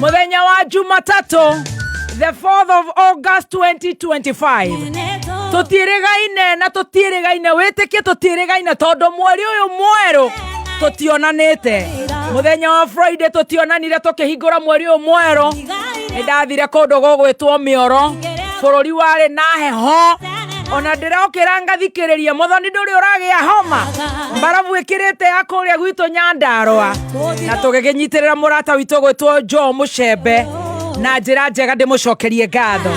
Muthenya wa Jumatatu, the 4th of August 2025. Tũtiĩrĩgaine na tũtiĩrĩgaine, wĩtĩkie tũtiĩrĩgaine tondũ mweri ũyũ mwerũ tũtionanĩte. Mũthenya wa Friday tũtionanire tũkĩhingũra mweri ũyũ mwerũ. Nĩ ndathire kũndũ gũgwĩtwo mĩoro, bũrũri warĩ na heho, ona ndĩrokĩra ngathikĩrĩria mũthoni ndũrĩ ũragĩa homa, mbarabu ĩkĩrĩte ya kũrĩa gwitũ Nyandarũa, na tũgĩkĩnyitĩrĩra mũrata witũ gwĩtwo Joe Mũcembe na njĩra njega, ndĩmũcokerie ngatho.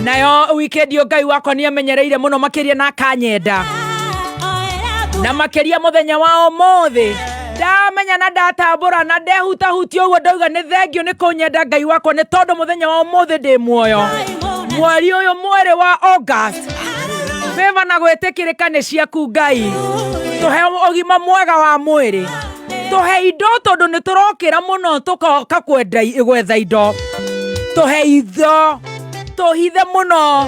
Nayo wikendi ĩyo Ngai wakwa nĩ amenyereire mũno makĩria na akanyenda na makĩria mũthenya wa ũmũthĩ ndamenya na ndatambũra na ndehutahutia ũguo ndauga nĩ thengio nĩ kũnyenda Ngai wakwa, nĩ tondũ mũthenya wa ũmũthĩ ndĩ muoyo, mweri ũyũ mwerĩ wa August. Favor na gwĩtĩkĩrĩka nĩ ciaku Ngai, tũhe ũgima mwega wa mwĩrĩ, tũhe indo tondũ nĩ tũrokĩra mũno tũkoka kwenda gwetha indo, tũhe indo, tũhithe mũno,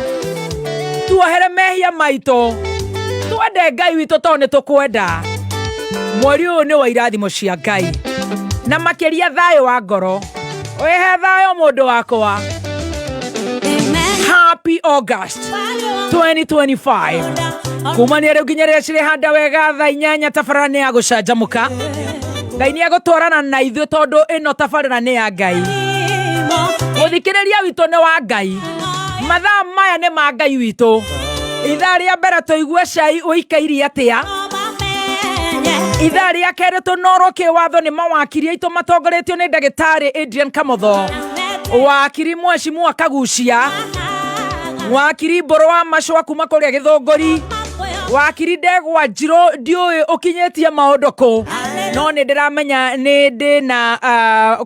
tuohere mehia maitũ, twende Ngai witũ tondũ nĩ tũkwenda. Mweri ũyũ nĩ wa irathimo cia Ngai na makĩria thayũ wa ngoro. Wĩhe thayũ mũndũ wakwa. Happy August 2025. Kumania rĩu nginya rĩrĩa cirĩhanda wega thaa 8 tabarĩra nĩ ya gũcanjamũka. Ngai nĩ egũtwarana na ithuĩ tondũ ĩno tabarĩra nĩ ya Ngai. Mũthikĩrĩria witũ nĩ wa Ngai. Mathaa maya nĩ ma Ngai witũ. Ithaa rĩa mbere tũigue cai ũikaire atĩa. Ithaa rĩa kerĩ tũnorwo kĩwatho nĩ mawakiri aitũ matongoretio nĩ ndagĩtarĩ Adrian Kamotho, wakiri Mheshimiwa Kagucia, wakiri Mbũrũ wa Macũa kuma kũrĩa Gĩthũngũri, wakiri Ndegwa Njirũ, ndiũĩ ũkinyĩtie maũndũ kũ, no nĩ ndĩramenya nĩ ndĩ na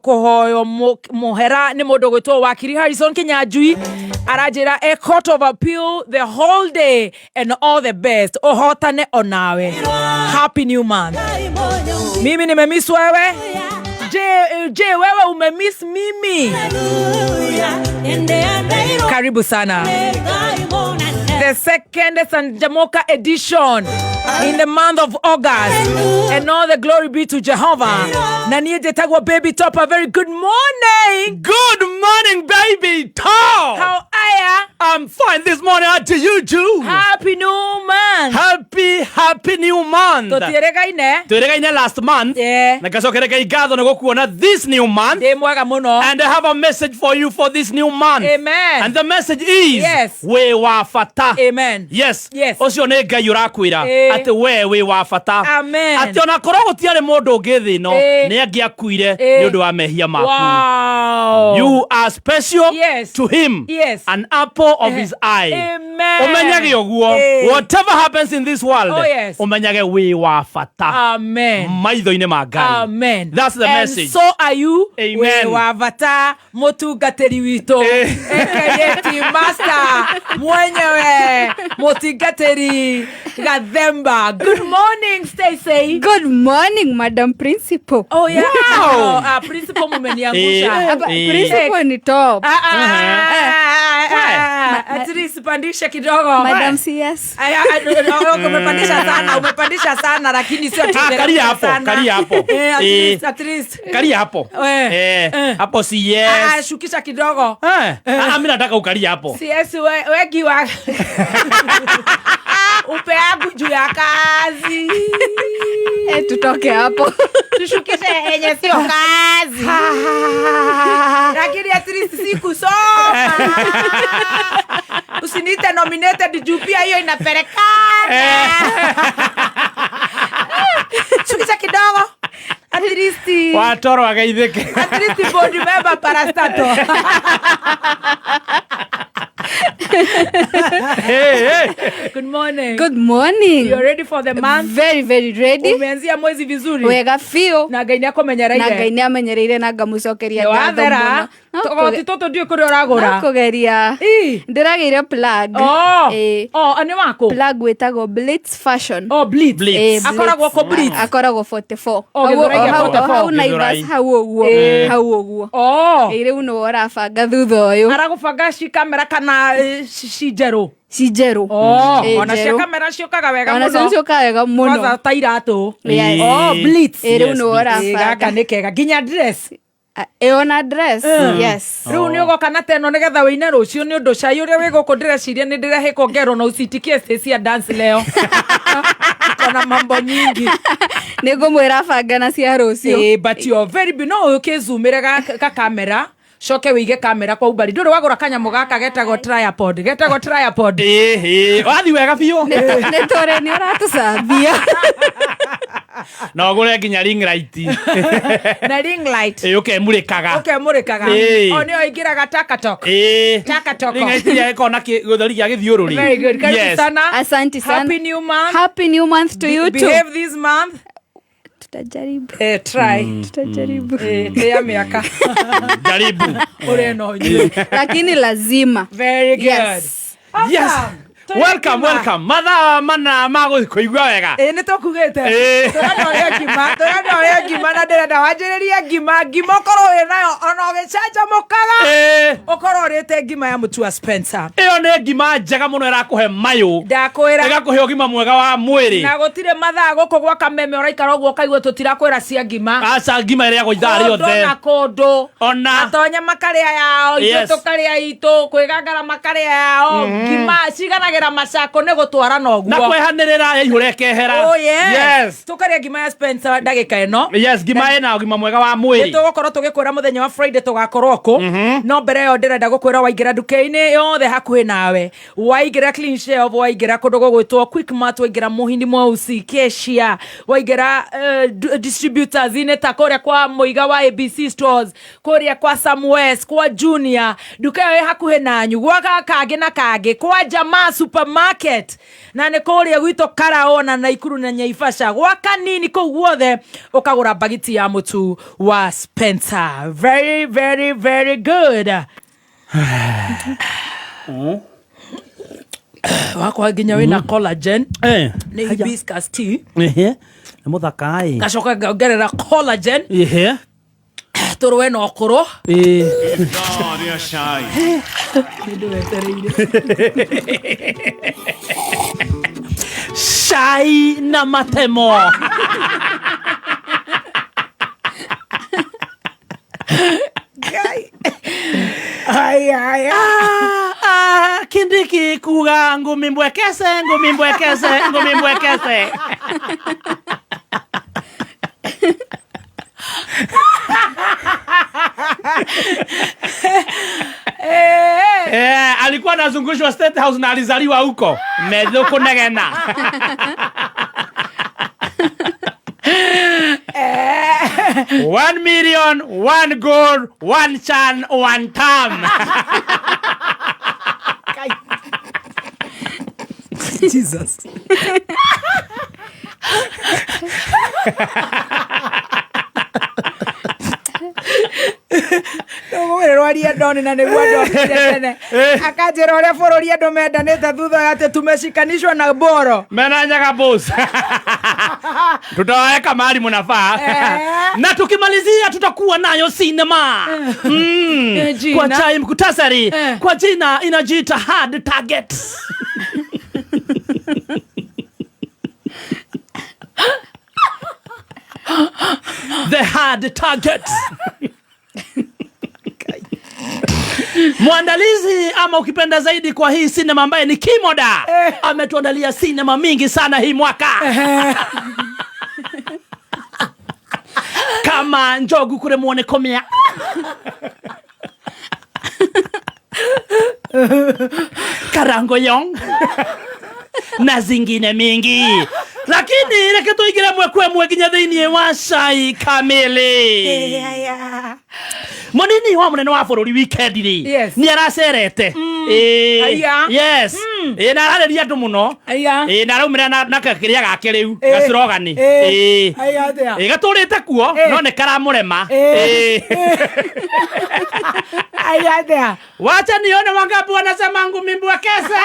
kũhoywo mũhera nĩ mũndũ gwĩtwo wakiri Harrison Kinyanjui, aranjĩra a court of appeal the whole day and all the best, ũhotane onawe. Happy new month. Mimi nimemiss wewe. Je, wewe umemiss mimi? Karibu sana. The second Sanjamoka edition in the month of August. And all the glory be to Jehovah. Na niĩ njĩtagwo Baby Top. A very good morning. Good morning, Baby Top. How are ya? I'm fine this morning. How do you do? Happy new month. Happy, happy new month. Tũtiĩrĩgaine. Twĩrĩgaine last month. Na ngacokera Ngai ngatho nĩ gũkuona this new month. Ndĩ mwega mũno. And I have a message for you for this new month. Amen. And the message is, Yes. wĩ wa bata. Amen. Yes. Yes. Ũcio nĩ Ngai ũrakwĩra atĩ we wĩ wa bata. Amen. Atĩ ona korwo gũtiarĩ mũndũ ũngĩ thĩ ĩno, nĩ angĩakuire nĩ ũndũ wa mehia maku. Wow. You are special Yes. to him. Yes. An apple of his eye. Amen. Ũmenyage ũguo. Whatever happens in this world, Oh, yes. ũmenyage wĩ wa bata Amen. maitho-inĩ ma Ngai. Amen. That's the And message. so are you. Amen. Wĩ wa bata mũtungatĩri witũ, aka team master mwenyewe, mũtungatĩri Gathemba. Good morning, Stacy. Good morning, Madam Principal. Oh yeah. Wow. Oh, principal mumeniangusha. Hapa, principal ni top. Ah, ah, ah, ah, ah, at least pandisha kidogo. Madam CS. Aya, ah, umepandisha sana, umepandisha sana, lakini sio Ah, karia hapo, sana. karia hapo. At least, at least. Karia hapo. Hapo si yes. Ah, shukisha kidogo. Ah, mimi nataka ukaria hapo. CS wengi wa upe yangu juu ya kazi. Tutoke hapo. Tushukishe yenye sio kazi. Lakini at least sikusoma. Usiniite nominated juu pia hiyo inapelekana. Shukisha kidogo. At least. Watoro ageithĩke. At least board member parastato. Hey, hey. Good morning. Good morning. You're ready for the month? Very, very ready. Umeanzia mwezi vizuri. Wega biũ. Na Ngai nĩakũmenyereire. Na Ngai nĩamenyereire na ngamũcokeria Nĩ ngatho wathera. mũno. No Tũgoti tũtũ ndiũĩ kũrĩa ũragũra. No kũgeria. Ii. Ndĩragĩire plug. Oh. Ĩĩ. Oh, nĩ waku? Plug wĩtagwo Blitz Fashion. Oh, Blitz. Blitz. Ĩĩ, Blitz. Akoragwo kũ Blitz? Akoragwo 44. Oh, Hau- Gĩthũrai kĩa hau- 44. hau Naivas, Gĩthũrai. hau ũguo. Ĩĩ. Hau ũguo. Oh. Ĩĩ, rĩu nĩwe ũrabanga thutha ũyũ. Aragũbanga ci kamera kana ci njerũ? Ci njerũ. Oh, Ĩĩ, ona cia njerũ. kamera ciũkaga wega Ona cio mũno. ciũkaga wega mũno. Kwanza ta iratũ. Yes. Oh, Blitz. Ĩĩ, rĩu Yes, nĩwe Blitz. Ĩĩ, ũrabanga. gaka nĩ kega. Nginya dress. Ĩyo na dress, yes. Rĩu nĩ ũgoka na teno nĩgetha wĩine rũciũ, nĩ ũndũ cai ũrĩa wĩ gũkũ ndĩreciria nĩ ndĩrehĩkwo ngero na ucitikie cia dance leo. Iko na mambo nyingi. Nĩ ngũmwĩra banga na cia rũciũ. Eh, but you're very no ũkĩzumĩre ga kamera, coke wĩige kamera kwa umbari. Ndũrĩ wagũra kanyamũ gaka getagwo tripod, getagwo tripod? Ĩhĩ, wathi wega biũ. Nĩ tũrĩ, nĩ ũratũcambia. Na ũgũre nginya ring light. Na ring light. Ĩ, ũkemũrĩkaga. Ũkemũrĩkaga. Ĩĩ. O nĩyo ingĩraga takatok. Ĩ. Takatoko. Ring light ĩrĩa ĩkoragwo na gĩthũri gĩa gĩthiũrũrĩ. Very good, karibu Yes. sana. Asante sana. Happy new month. Happy new month to you too. Behave this month. Tutajaribu. Eh, try. Tutajaribu. Eh, tĩa mĩaka. Jaribu. Ũrĩa no nyue. Lakini lazima. Very good. Yes. Awesome. Yes. Tũrĩ Welcome, ngima. welcome. Mathaa mana ma kũigua wega. Ĩ, nĩ tũkugĩte. Ĩ. Tũrenda ũrĩe ngima, tũrenda ũrĩe ngima, na ndĩrenda wanjĩrĩrie ngima. Ngima ũkorwo wĩ nayo ona ũgĩcanjamũkaga. Ĩ. Ũkorwo ũrĩte ngima ya mũtu wa Spencer. Ĩyo nĩ ngima njega mũno, ĩrakũhe mayũ, Ndakwĩra. ĩgakũhe ũgima mwega wa mwĩrĩ. Na gũtirĩ mathaa gũkũ gwa kameme ũraikara ũguo ũkaigua tũtirakwĩra cia ngima. Aca, ngima ĩrĩagwo ithaa Kũndũ rĩothe. na kũndũ. Ona Atonya makarĩa yao, ithuĩ tũkarĩa itũ, kwĩgangara makarĩa yao. Ngima ciganagĩra macako nĩ gũtwarana na ũguo. kwehanĩrĩra, yaihũra ĩkehera. Oh, yes. Yes. Tũkarĩa ngima ya Spencer ndagĩka ĩno. Yes, ngima ĩna ũgima mwega wa Nĩ mwĩrĩ. tũgũkorwo tũgĩkwĩra mũthenya wa Friday tũgakorwo kũ, no mbere ĩyo ndĩrenda gũkwĩra waingĩra nduka-inĩ yothe hakuhĩ nawe, waingĩra Clean Shelf, waingĩra kũndũ gũgwĩtwo Quickmart, waingĩra Mũhindi Mweusi, Kesia, waingĩra distributors-inĩ ta kũrĩa kwa Mũiga wa ABC Stores, kũrĩa kwa Samwes, kwa Junior, nduka ĩyo ĩ hakuhĩ nanyu, gwa kangĩ na kangĩ, kwa Jamaa Supermarket, na nĩ kũrĩa gwitũ Karao na Naikuru na Nyaibasha, gwa Kanini, kũu guothe ũkagũra bagiti ya mũtu wa Spencer. Very, very, very good. Wakwa nginya wĩna collagen. Nĩ hibiscus tea. Ehe, nĩ mũthaka ĩ. Ngacoka ngongerera collagen. Ehe. Tũrũe na ũkũrũ. Ĩ. Nĩ wetereire. Cai na matemo. Ai, ai, ai. Ah, ah, Kindiki kuga ngumi mbwekese, ngumi mbwekese, ngumi mbwekese. Eh, Eh, alikuwa anazungushwa State House na alizaliwa huko Methu kunegena. 1 million, one goal, one chan, one term. Jesus. Rwaria ndoni na nĩguo ndokire tene, akanjĩra ũrĩa bũrũri andũ mendanĩte thutha ũyũ atĩ tumeshikanishwa na boro. Mena nyaga boss. Tutawaweka mahali mnafaa. Eh. Na tukimalizia tutakuwa nayo sinema. Eh, jina. Kwa chai mkutasari. Eh. Kwa jina inajiita Hard Target. The Hard Target. Mwandalizi ama ukipenda zaidi kwa hii sinema ambaye ni Kimoda ametuandalia sinema mingi sana hii mwaka, kama Njogu kure muone komia, Karango Yong na zingine mingi, lakini reke tuingire mwe kwa mwe nginya thiini wa cai kamili. Munini wa munene wa bururi weekend ri ni aracerete. Ĩĩ. Aya. Yes. Ĩĩ, na ararĩria andũ mũno. Aya. Ĩĩ, na araumĩra na kĩrĩa gake rĩu, Ĩĩ. gacirogani. Ĩĩ. Ĩĩ. Aya atĩa? Ĩĩ, gatũrĩte kuo Ĩĩ. no nĩ karamũrema. Ĩĩ. Ĩĩ. Aya atĩa? Wacha nione wangapi wanasema ngumi mbwekese.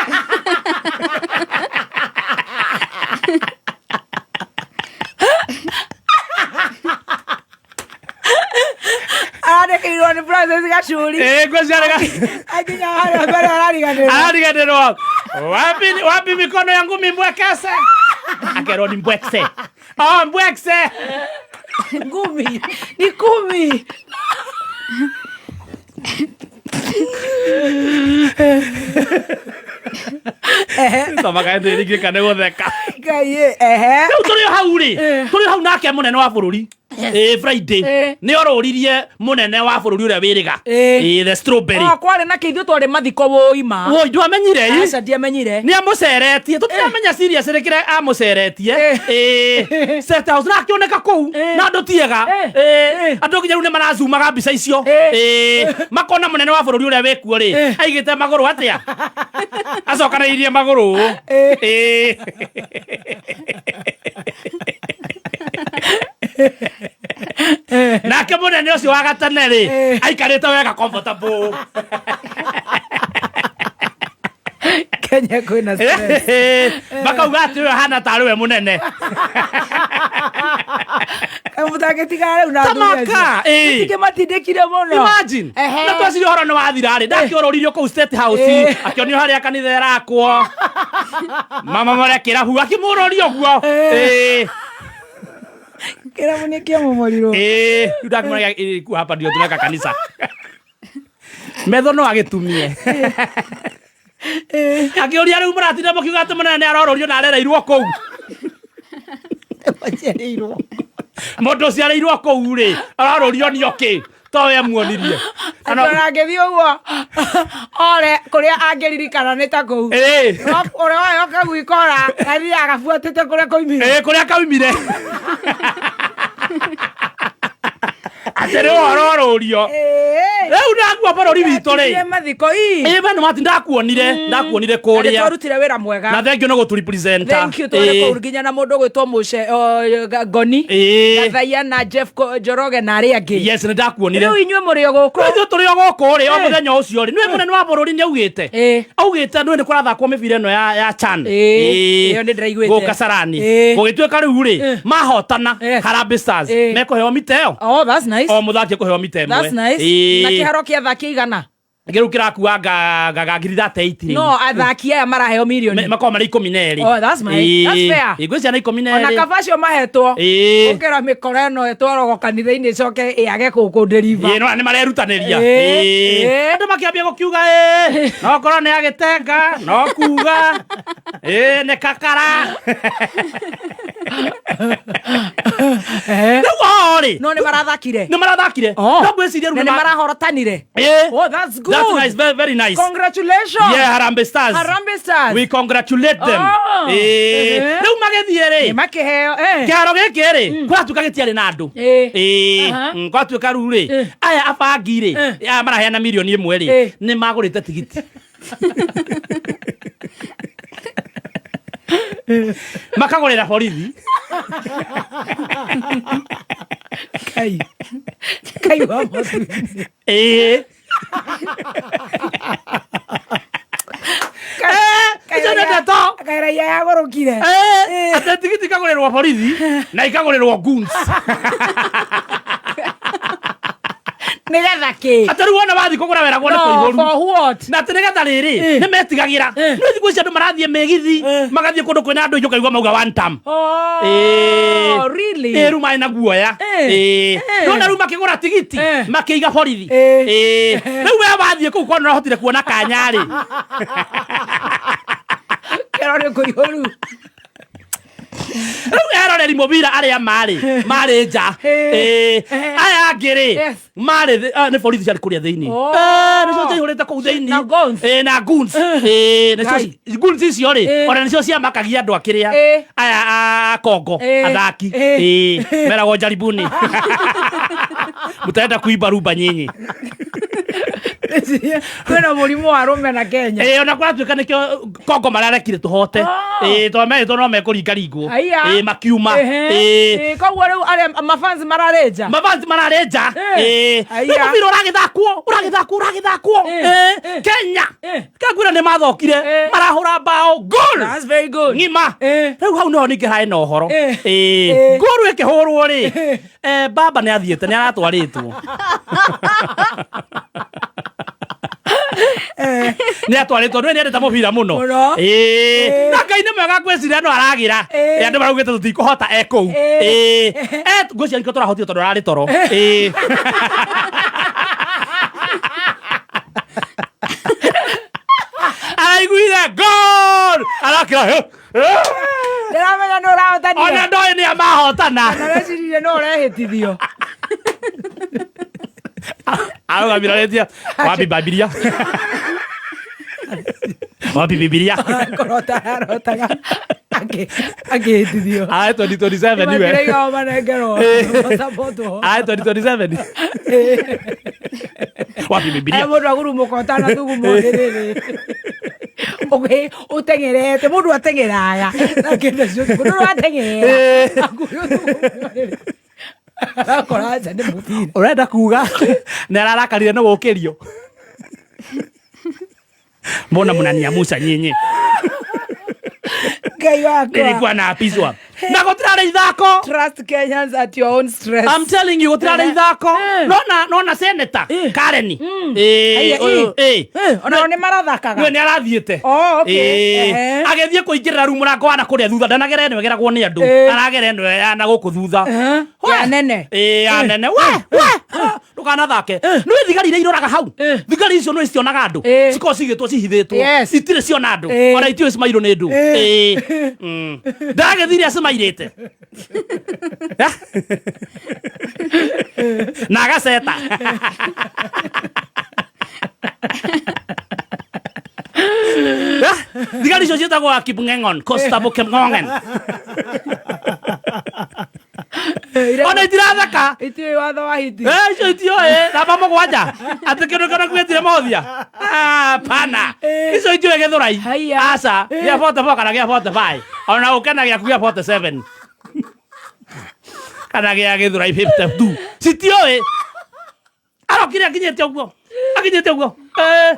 Arandĩkĩirwo nĩ Francis Gacuri. Ĩĩ, ngwĩciria Akinya harĩa mbere arariganĩrwo. Arariganĩrwo, wapi, wapi mikono ya ngumi mbwekese? Akerwo ni mbwekse. Oh, mbwekse. Ngumi ni kumi. Tamaga ndĩringĩka nĩ gũtheka. Ngai ĩ, ehe. Rĩu tũrĩ o hau rĩ, tũrĩ o hau nake mũnene wa bũrũri ĩ Friday nĩ orũririe mũnene wa bũrũri ũrĩa wĩrĩga, ĩ the strawberry. O kwarĩ na kĩithuĩ twarĩ mathiko wũima. Woi, ndwamenyire ĩ? Aca, ndiamenyire. Nĩ amũceretie, tũtiramenya serious nĩ kĩrĩa amũceretie. Ĩ State House na akĩoneka kũu na andũ tiega. Ĩ andũ nginya rĩu nĩ marazumaga mbica icio. Ĩ makona mũnene wa bũrũri ũrĩa wĩkuo rĩ, aigĩte magũrũ atĩa, acokanĩrĩirie magũrũ ũũ. Ĩ nake mũnene ũcio wa gatene rĩ, aikarĩte wega comfortable. Kenya kwĩna stress. Makauga atĩ ũyũ ahana tarĩ we mũnene. Mũtangĩtigana rĩu na athuri acio. Tamaka, ĩ. Gĩtikĩ matindĩkire mũno. Imagine. Ehe. Na tweciria ũhoro nĩ wathira rĩ, ndakĩorũririo kũu State House, akĩonio harĩa kanitha ĩrakwo, mama marĩa kĩrabu akĩmũroria ũguo. Ĩ. Kĩrabu nĩ kĩamomorirwo. Ĩ, rĩu ndakĩmũra ĩku hapa ndio tunaweka kanisa, metho no agĩtumie akĩũria, rĩu mũratinda mũkiuga atĩ mũnene nĩ arorũrio na arereirwo kũu. Maciarĩirwo. Mũndũ ũciarĩirwo kũu rĩ, arorũrio nĩ okĩ to we muonirie? Andũ angĩthiĩ ũguo ore kũrĩa angĩririkana nĩ ta kũu. Ũrĩa wayoka gwikora gathiaga gabuatĩte kũrĩa koimire. Ĩ, kũrĩa kaumire, atĩ rĩu ũrorũrio rĩu naguo bũrũri witũ rĩ. Atigie mathiko ii. Ĩ, we nĩ wati ndakuonire Na nĩ kũrĩa. twarutire wĩra mwega. Na thank you nĩ gũtũrepresenta. Thank you, twarĩ kũu nginya na mũndũ gwĩtwo Mũce Ngoni Gathaia na Jeff Njoroge na arĩa angĩ. Yes, nĩ ndakuonire. Rĩu inyuĩ mũrĩ o gũkũ. Ithuĩ tũrĩ o gũkũ rĩ, o mũthenya ũcio rĩ, nĩwe mũnene wa bũrũri nĩ augĩte, augĩte nĩwe nĩ kũrathakwo mĩbira ĩno ya CHAN. Ĩyo nĩ ndĩraiguĩte. Gũkũ Kasarani. Gũgĩtuĩka rĩu rĩ, mahotana Harambee Stars mekũheo mita ĩyo. Oh, that's nice. O mũthaki ekũheo mita ĩmwe. That's nice. Na kĩharo kĩa athaki igana? Rĩu kĩrakua nga ngiri 38 rĩ. No athaki aya maraheo mirioni. Makorwo marĩ 12. Oh, that's nice. That's fair. Gwĩ ciana 12. Ona kaba acio mahetwo ũkĩra mĩkora ĩno ĩtwaragwo kanitha-inĩ ĩcoke ĩage kũndĩriba. Ĩ, no nĩ marerutanĩria. Andũ makĩambia gũkiuga ĩ no korwo nĩ agĩtenga no kuga ĩ nĩ kakara rĩu oho rĩ. No nĩ marathakire. Nĩ marathakire. Oh. No ngwĩciria rĩu Na nĩ marahorotanire. Oh, that's good. That's nice, very, very nice. Congratulations. Yeah, Harambee Stars. Harambee Stars. We congratulate them. Oh. Rĩu magĩthiĩ rĩ, Nĩ makĩheo kĩharo gĩkĩ rĩ, kũratuĩka gĩtiarĩ na andũ. Kwatuĩka rĩu rĩ, aya abangi rĩ, aya maraheana mirioni 1 rĩ, nĩ magũrĩte tigiti makagũrĩra borithi. Kai. Kai wa matu-inĩ. Icio nĩ ndeto. Kaĩ raia yagũrũkire. Atĩ tigiti ikagũrĩrwo borithi na ikagũrĩrwo goons. Nĩgetha kĩ? Atĩ rĩu wona wathiĩ kũgũra weragwo nĩ No, kũihũru. for what? Na atĩ nĩgetha rĩrĩ, nĩ metigagĩra nĩ thikũ ici andũ marathiĩ mĩgithi, magathiĩ kũndũ kwĩna andũ aingĩ, ũkaigua mauga one term. Oh, really? Ĩ, rĩu marĩ na guoya. Nona rĩu makĩgũra tigiti makĩiga borithi. Rĩu we wathiĩ kũu kona ũrahotire kuona kanya rĩ. Kĩro nĩ kũihũru. Rĩu eroreri mũbira arĩa marĩ nja. Aya angĩ rĩ, marĩ nĩ borithi ciarĩ kũrĩa thĩinĩ. Oh. Nĩcio ciaihũrĩte kũu thĩinĩ. Na guns. Na goons. Nĩcio Ngai. Goons icio rĩ, ona nĩcio ciamakagia andũ akĩrĩa aya a Kongo athaki. Meragwo jaribuni, mtaenda kuimba rumba nyinyi. Kwĩna mũrimũ wa rũmena Kenya. Ona kũratuĩka nĩkĩo Kongo mararekire tũhote. Tondũ merĩtwo no mekũringaringwo. Aya. Makiuma. Koguo rĩu arĩa mafans mararĩ nja. Mafans mararĩ nja. Aya. Rĩu mũbira ũragĩthakwo, ũragĩthakwo, ũragĩthakwo. Kenya kangwĩra nĩ mathokire, marahũra bao goal. That's very good. Ng'ima. Rĩu hau nĩho ningĩ harĩ na ũhoro. Goal ĩkĩhũrwo rĩ, baba nĩ athiĩte, nĩ aratwarĩtwo, nĩ atwarĩtwo nĩ nĩendete mũbira mũno. Mũno. Na Ngai nĩ mwega, ngwĩciria no aragĩra. Andũ maraugĩte tũtikũhota e kũu. Ngwĩciria nĩkĩo tũrahotire tondũ ararĩ toro. Ndakĩra Ndĩramenya nĩ ũrahotanire. Ona ndoĩ nĩ amahotana. Na weciririe no ũrehĩtithio. Arũgamirarĩtie wapi Bibilia, wapi Bibilia. Kũrota arotaga akĩhĩtithio. Ae 2027 niwe. Matiraiga manengerwo. Masapotwo. Ae 2027 wapi Bibilia. Aya mũndũ agurumũka ũtanathugumwo rĩrĩ. Ũteng'erete mũndũ ateng'eraga na kĩndũ cio mũndũ ũrateng'era akuhĩ ũthugumwo rĩrĩ. Arakora aca nĩ mũbira. Ũrenda kuga nĩ ararakarire nĩ gũkĩrio. Mbona mnaniamusha nyinyi? Ngai wakwa. Nilikuwa naapizwa na gũtirarĩ ithako. Trust Kenyans at your own stress. I'm telling you gũtirarĩ ithako. Nona senator Karen. Aya, Eh, ũyũ, eh. Onao nĩ marathakaga. We nĩ arathiĩte. Oh, okay. Eh, Ehe. agĩthiĩ kũingĩrĩra ru mũrango wa na kũrĩa thutha, ndanagera ĩno ĩgeragwo nĩ andũ, aragera ĩno ya na gũkũ thutha. We. Ya nene. Ĩ, ya nene. We, we, ndũkanathake. Nĩ thigari iria iroraga hau, thigari icio nĩ cionaga andũ, cikoragwo cigĩtwo cihithĩtwo, itirĩ ciona andũ, ona itiũĩ cimairwo nĩ ndũ. Ĩ. Ndagĩthire acimairĩte na agaceta. Thigari icio ciĩtagwo Kipng'eng'on, Constable Kipng'ong'en. Ona itirathaka. Itiũĩ watho wa hiti. Eh, icio itioĩ namba 7 atĩ kĩndũ kĩona kuĩtire mothia. Hapana, icio itioĩ gĩthũrai. Haiya. Aca gĩa 44 kana gĩa 45, ona ũkena gĩaku gĩa 47 kana gĩa gĩthũrai 52, citioĩ. Arokire akinyĩte ũguo, akinyĩte ũguo. Eh.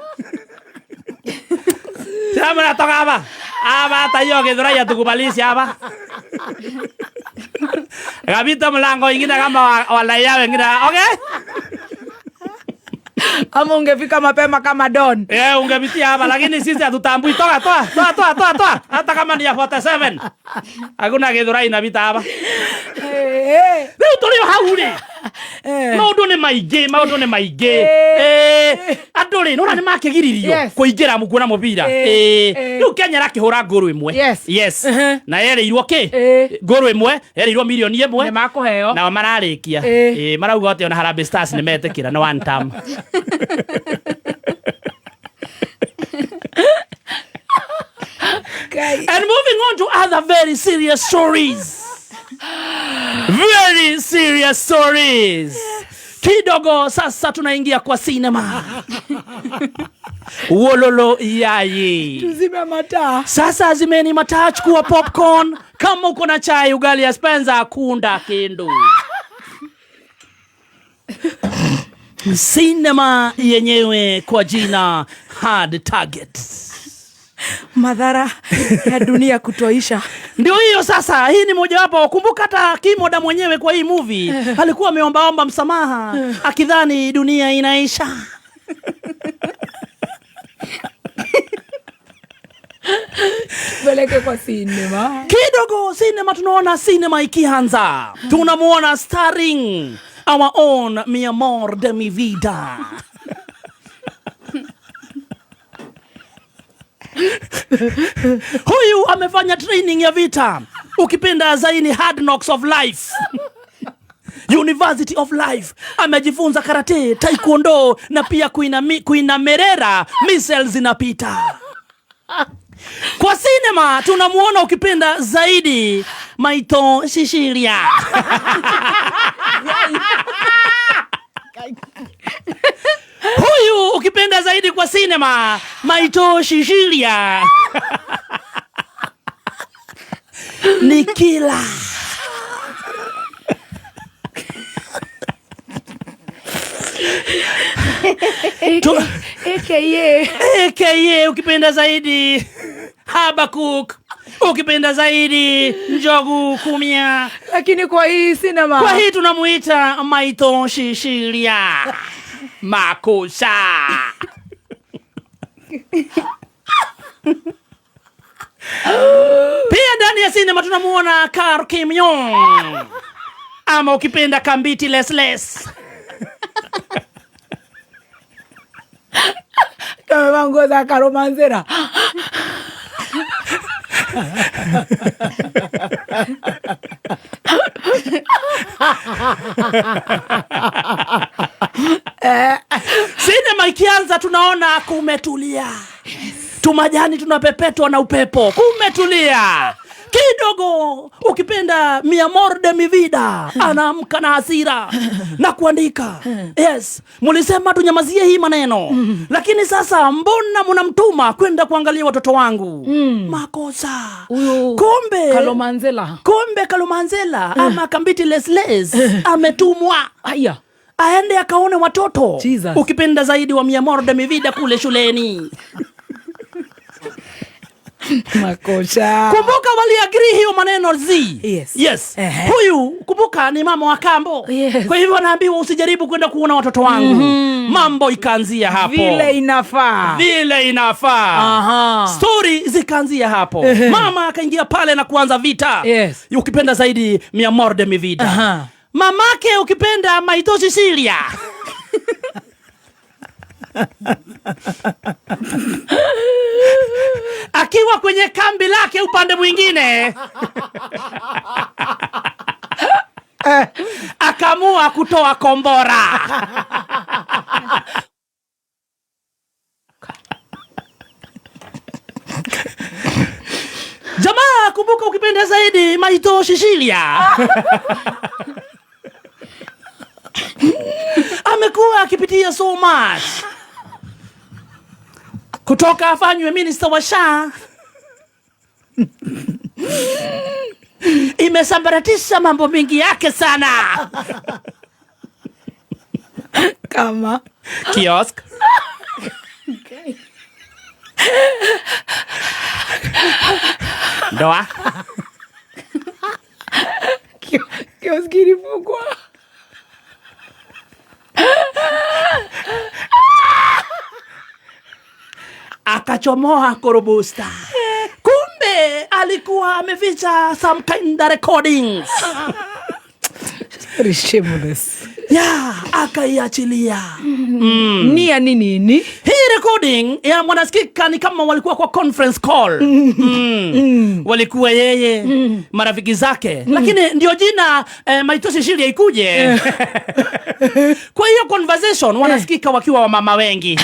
Ciramwĩra toka hapa hapa, hata hiyo gĩthũrai atukubalishi hapa. Akapita mlango ingine kama walaia wengine, okay. Ama ungefika mapema kama Don. Eh, ungepitia hapa lakini sisi hatutambui. Toka, toa, toa, toa, toa, toa. Hata kama ni ya 47. Hakuna gĩthũrai inapita hapa. Rĩu tũrĩ o hau rĩ. Maũndũ nĩ maingĩ, maũndũ nĩ maingĩ. Eh, andũ rĩ, nĩwona nĩ makĩgiririo Yes. kũingĩra kuona mũbira. Eh, Eh, rĩu Kenya ĩrakĩhũra ngũrũ ĩmwe. Yes. Yes. Uh-huh. Na yerĩirwo kĩ? Ngũrũ ĩmwe, yerĩirwo mirioni ĩmwe. Nĩ makũheo. Nao mararĩkia. Eh, marauga atĩ ona Harambee Stars nĩ metĩkĩra nĩ one term. Ngai. And moving on to other very serious stories. Very serious stories. Kidogo sasa tunaingia kwa sinema. Wololo yayi. Tuzime mataa. Sasa zimeni mataa, chukua popcorn. Kama uko na chai, ugali ya Spencer, kunda kindu. Sinema yenyewe kwa jina Hard Target. Madhara ya dunia kutoisha. Ndio hiyo sasa, hii ni mojawapo. Kumbuka hata Kimoda mwenyewe kwa hii movie alikuwa ameombaomba msamaha akidhani dunia inaisha. Peleke kwa sinema. Kidogo sinema, tunaona sinema ikianza, tunamuona starring our own mi amor de mi vida. Huyu amefanya training ya vita, ukipenda zaini hard knocks of life, University of Life. Amejifunza karate, taekwondo na pia kuinamerera missiles zinapita. Kwa sinema tunamuona ukipenda zaidi Maito Shishiria. Huyu ukipenda zaidi kwa sinema Maito Shishiria ni kila. AKA. AKA ukipenda zaidi Habakuk, ukipenda zaidi Njogu Kumia. Lakini kwa hii sinema, kwa hii tunamuita Maito Shishiria Makosa. Pia ndani ya sinema tunamuona Kar Kim Yong, ama ukipenda Kambiti Lesles. Kamevaa nguo za Karomanzera. Sinema ikianza tunaona kumetulia, tumajani tunapepetwa na upepo, kumetulia kidogo. Ukipenda mi amor de mi vida anaamka na hasira na kuandika, yes, mulisema tunyamazie hii maneno, lakini sasa mbona munamtuma kwenda kuangalia watoto wangu? Makosa. Huyu Kumbe Kalomanzela. Kumbe Kalomanzela ama Kambiti Lesles ametumwa Aya. Aende akaone watoto, Jesus. ukipenda zaidi wa mi amor de mi vida kule shuleni. Makosa. Kumbuka waliagree hiyo maneno z. Yes. Yes. Ehe. Huyu kumbuka ni mama wa kambo. Yes. Kwa hivyo anaambiwa usijaribu kwenda kuona watoto wangu. Mambo ikaanzia hapo. Vile inafaa. Vile inafaa. Story zikaanzia hapo. Mama akaingia pale na kuanza vita. Yes. Ukipenda zaidi mi amor de mi vida. Mamake ukipenda Maito Cecilia. Akiwa kwenye kambi lake upande mwingine akaamua kutoa kombora. Jamaa, kumbuka ukipenda zaidi Maito Cecilia amekuwa akipitia so much kutoka afanywe minister wa SHA imesambaratisha mambo mingi yake sana. Kama kiosk, ndoa, Kioski ilifungwa. Akachomoa korobusta. Kumbe alikuwa ameficha some kind of recordings. Very shameless. Yeah, akaiachilia. Ni ya nini ni? Hii recording ya mwanasikika ni kama walikuwa kwa conference call. Walikuwa yeye, marafiki zake. Lakini ndio jina Maito Cecilia ikuje. Kwa hiyo conversation wanasikika wakiwa wamama wengi.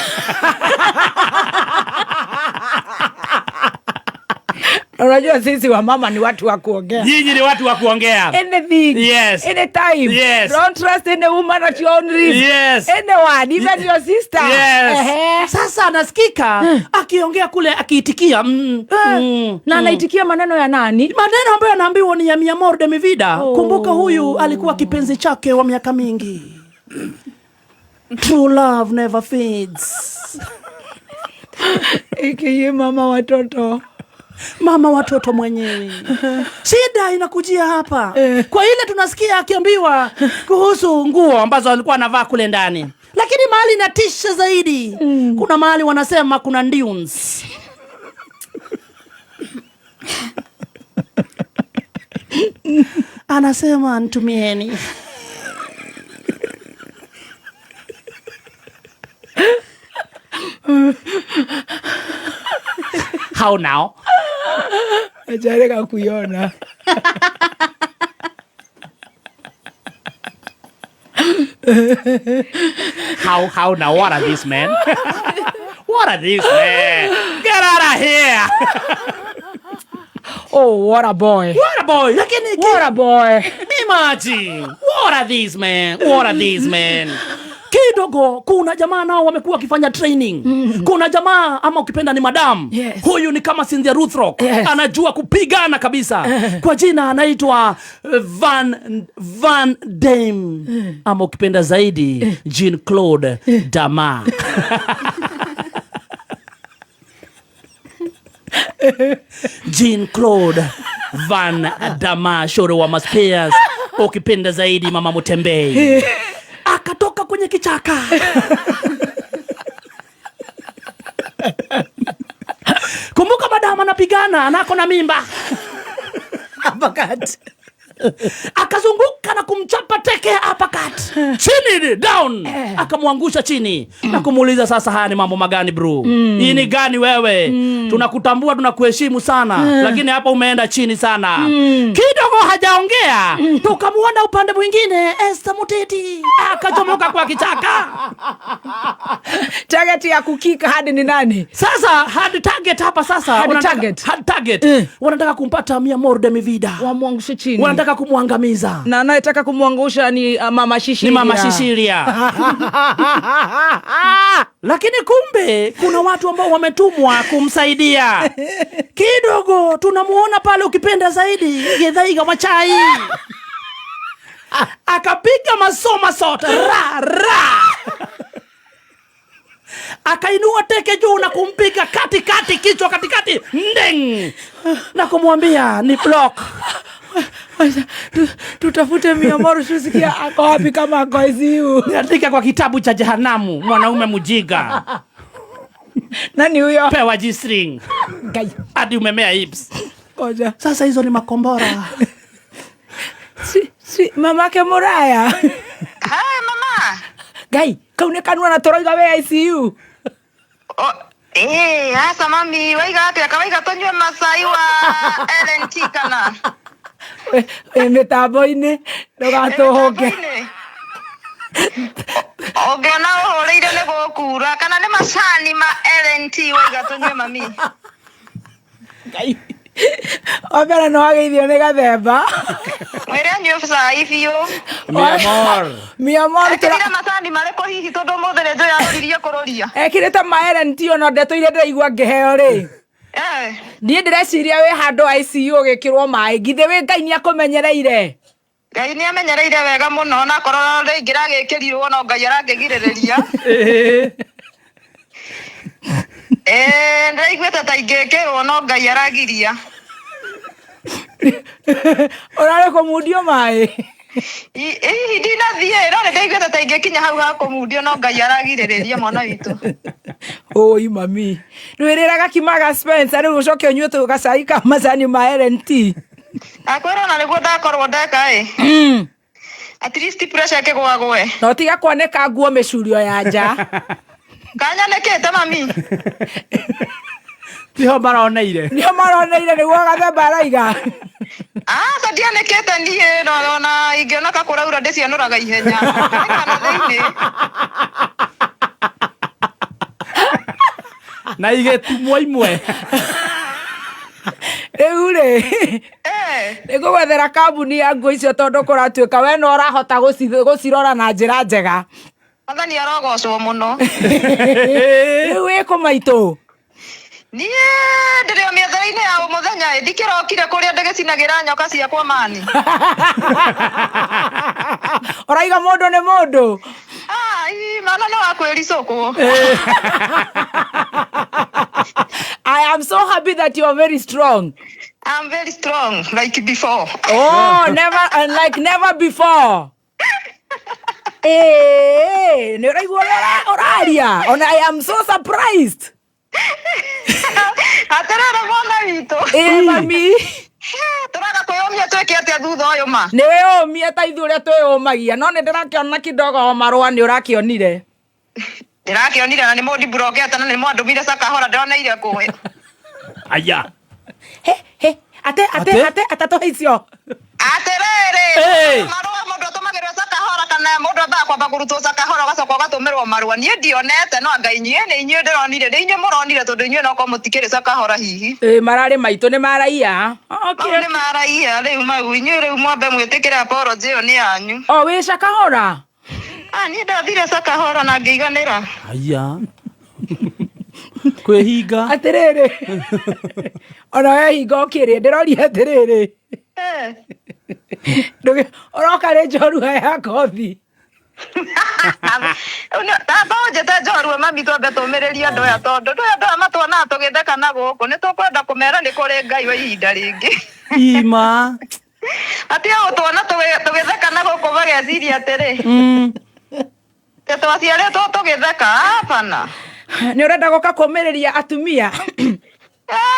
Unajua sisi wamama ni watu wa kuongea. Nyinyi ni watu wa kuongea. Anything. Yes. Anytime. Yes. Don't trust any woman at your own risk. Yes. Anyone, even your sister. Yes. Ehe. Sasa anasikika akiongea kule akiitikia. Na anaitikia maneno ya nani? Maneno ambayo anaambiwa ni ya mi amor de mi vida. Oh. Kumbuka huyu alikuwa kipenzi chake wa miaka mingi. True love never fades. AKA mama watoto. Mama watoto mwenyewe. Shida inakujia hapa. Kwa ile tunasikia akiambiwa kuhusu nguo ambazo alikuwa anavaa kule ndani. Lakini mahali inatisha zaidi. Kuna mahali wanasema kuna dunes. Anasema nitumieni. How now? Ajareka kuiona. How now? What are these men? What are these men? Get out of here! Oh, what a boy. What a boy. Lakini What a boy. Imagine. What are these men? What are these men? Kidogo kuna jamaa nao wamekuwa wakifanya training. Kuna jamaa ama ukipenda ni madam. Yes. Huyu ni kama Cynthia Rothrock. Yes. Anajua kupigana kabisa. Kwa jina anaitwa Van Damme. Ama ukipenda zaidi Jean Claude Dama. Jean Claude Van Damme, shoro wa Maspears, ukipenda zaidi Mama Mutembei. Akatoka kwenye kichaka. Kumbuka madam anapigana, anako na mimba. Uppercut. Akazunguka na kumchapa teke uppercut chini down, akamwangusha chini na kumuuliza, sasa haya ni mambo magani bro? Hii ni gani wewe? Tunakutambua, tunakuheshimu sana, lakini hapa umeenda chini sana. Kidogo hajaongea, tukamuona upande mwingine Esther Muteti akachomoka kwa kichaka. Target ya kukika hadi ni nani? Sasa hard target hapa sasa Hard wanataka- target. hard target. Wanataka kumpata Miamor de mi vida, Wamwangushe chini. Wanataka kumwangamiza. Na anayetaka kumwangusha ni mama Shishiria. Ni mama Shishiria. Lakini kumbe kuna watu ambao wametumwa kumsaidia kidogo. Tunamuona pale, ukipenda zaidi, Githaiga wa chai akapiga masoma sote ra ra, akainua teke juu na kumpiga katikati, kichwa katikati, ndeng, na kumwambia ni block. Tutafute Miamor tusikia ako wapi kama ako ICU. Andika kwa kitabu cha jehanamu, mwanaume mujiga. Nani huyo? Pewa G-string Ngai. Hadi umemea hips. Koja. Sasa hizo ni makombora. Si mamake Muraya. Hai mama. Ngai, kau nĩ kanua na tũroiga wĩ ICU. O, asa mami, waiga atia kawaiga tũnyue macai wa LNT kana? Wĩ mĩtambo-inĩ, ndũgatũhũke. Mĩtambo-inĩ? Ũngĩona ũhũrĩire nĩ gũkura kana nĩ macani ma LNT waiga tũnyue mami. Ngai. Wa mbere nĩ wageithio nĩ gathemba. Mwĩre anyue cai biũ. Miamor. Miamor Ekĩrire macani marĩkũ hihi tondũ ũmũthĩ nĩ njũĩ aroririe kũrũria. Ekĩrĩte ma LNT ona ndetũire ndĩraigua ngĩheo rĩ. Niĩ ndĩreciria wĩ handũ ICU ũgĩkĩrwo maĩ, githĩ wĩ Ngai nĩ akũmenyereire. Ngai nĩ amenyereire wega mũno na korwo rĩngĩ ragĩkĩrirwo no Ngai arangĩgirĩrĩria. Ndĩraiguĩte ta ingĩkĩrwo no Ngai aragiria. Ũrarĩ kũmundio maĩ. Hihi ndinathiĩ no nĩ ndaiguĩte ta ingĩkinya hau ha kũmundio no Ngai aragirĩrĩria mwana witũ. Oi mami. Ndwĩrĩraga kimaga Spencer rĩu ũcoke ũnyue tũ gacai ka macani ma LNT. Akwĩra ona nĩguo ndakorwo ndeka ĩ. At least pressure ĩkĩgwagwe. Na ũtige kwanĩka nguo mĩcurio ya nja. Kanyanĩkĩte mami. Tiho maroneire. Nĩo maroneire nĩguo gathemba araiga. Aca ndianĩkĩte niĩ no ona ingĩona ka kũraura ndĩcianũraga ihenya. Kana thĩinĩ. Na igĩtumwo imwe. Rĩu rĩ, nĩngũgwethera kambuni ya nguo icio tondũ kũratuĩka we no ũrahota gũcirora na njĩra njega. Mwathani arogocwo mũno. Rĩu wĩ kũ maitũ? Niĩ ndĩrĩ o mĩethere-inĩ ya mũthenya ĩ ndikĩrokire kũrĩa ndĩgĩcinagĩra nyoka ciakwa mani. Ũraiga mũndũ nĩ mũndũ. Ai, mana no wakwĩricũkwo. I am so happy that you are very strong. I'm very strong like before. Oh, never like never before. Nĩ ũraigua ũrĩa ũraria. Ona I am so surprised. Atĩrĩrĩ mwana witũ. Mami. Tũraga kwĩyũmia twĩke atĩa thutha ũyũ ma? Nĩ wĩyũmie ta ithuĩ ũrĩa twĩyũmagia, no nĩ ndĩrakĩona kidogo o marũa nĩ ũrakĩonire. Ndĩrakĩonire na nĩ mũndimburokete na nĩ mwandũmire cakahora ndĩroneire kũ. Aya. He, he, ate, ate, Ate? ate, atatũ icio. Atĩrĩrĩ, marũa mũndũ atũmagĩrwo cakahora kana mũndũ ambaga kwamba kũrutwo cakahora ũgacoka ũgatũmĩrwo marũa. Niĩ ndionete no anga inyuĩ nĩ inyuĩ ndĩronire, nĩ inyuĩ mũronire tondũ inyuĩ no korwo mũtikĩrĩ cakahora hihi. Mararĩ maitũ nĩ maraia. Okay. Mau nĩ maraia rĩu mau inyuĩ rĩu mwambe mwĩtĩkĩre apology ĩyo nĩ yanyu. O wĩ cakahora? Ah, niĩ ndathire cakahora na ngĩiganĩra. Aya. Kwĩhinga. Atĩrĩrĩ. Ona wehinga ũkĩrĩe, ndĩroria atĩrĩrĩ. Ũroka rĩ njorua ya kothi? Tamba ũnjĩte njorua mami twambe tũmĩrĩrie andũ aya tondũ ndũĩ andũ aya matuonaga tũgĩtheka na gũkũ nĩ tũkwenda kũmera nĩ kũrĩ Ngai wa ihinda rĩngĩ. Ima. Atige gũtuona tũgĩtheka na gũkũ mageciria atĩrĩ. Te twaciarĩtwo tũgĩtheka hapana. Nĩ ũrenda gũka kũmĩrĩria atumia?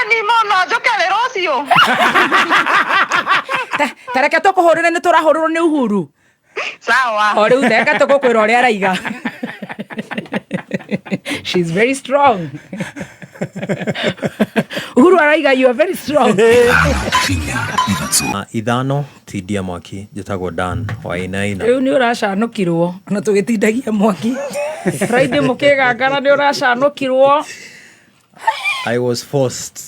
Ni mũno njũke rĩ rũciũ. Ta reke tũkũhũrĩre nĩ tũrahũrĩrwo nĩ Uhuru. Sawa. O rĩu theka tũgũkwĩra ũrĩa araiga. She's very strong. Uhuru araiga you are very strong. 5 tindia mwaki, njĩtagwo Dan Wainaina. Rĩu nĩ ũracanũkirwo na tũgĩtindagia mwaki Friday mũkĩgangara nĩ ũracanũkirwo. I was forced.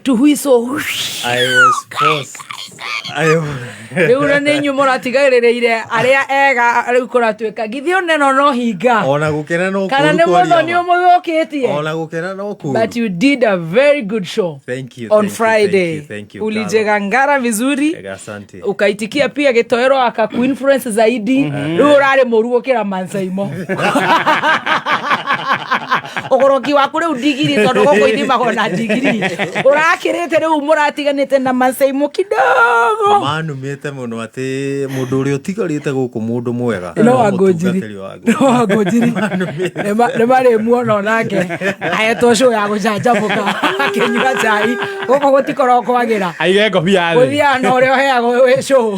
To whistle. I was forced. Rĩu na nĩ inyuĩ mũratigĩrĩrĩire arĩa ega rĩu kũratuĩka githĩ oneno no hinga. Ona gũkena no Kana kũũru nĩ kwaria mũthoni ma. ũmũthũkĩtie. Ona gũkena no kũũru. But you did a very good show. Thank you, On thank you, Friday. thank you, thank you, Ulijegangara vizuri. Ega, asante. Ukaitikia pia gitoero akakuinfluence zaidi. Rĩu ũrarĩ mũru gũkĩra Mansaimo. Ũgũrũki waku rĩu ndigiri tondũ gũkũ ithimagwo na ndigiri. Ũrakĩrĩte rĩu mũratiganĩte na Mansaimo kidogo. Manumĩte mũno atĩ mũndũ ũrĩa ũtigarĩte gũkũ mũndũ mwega. No Wangũnjiri. Mũtungatĩri wa Ngai. No Wangũnjiri. Nĩ marĩmuona onake ahetwo show ya gũcanjamũka akĩnyua cai gũkũ gũtikorwo kwagĩra. Aige ngobia thĩ. Gũthiaga na ũrĩa ũheagwo wĩ show.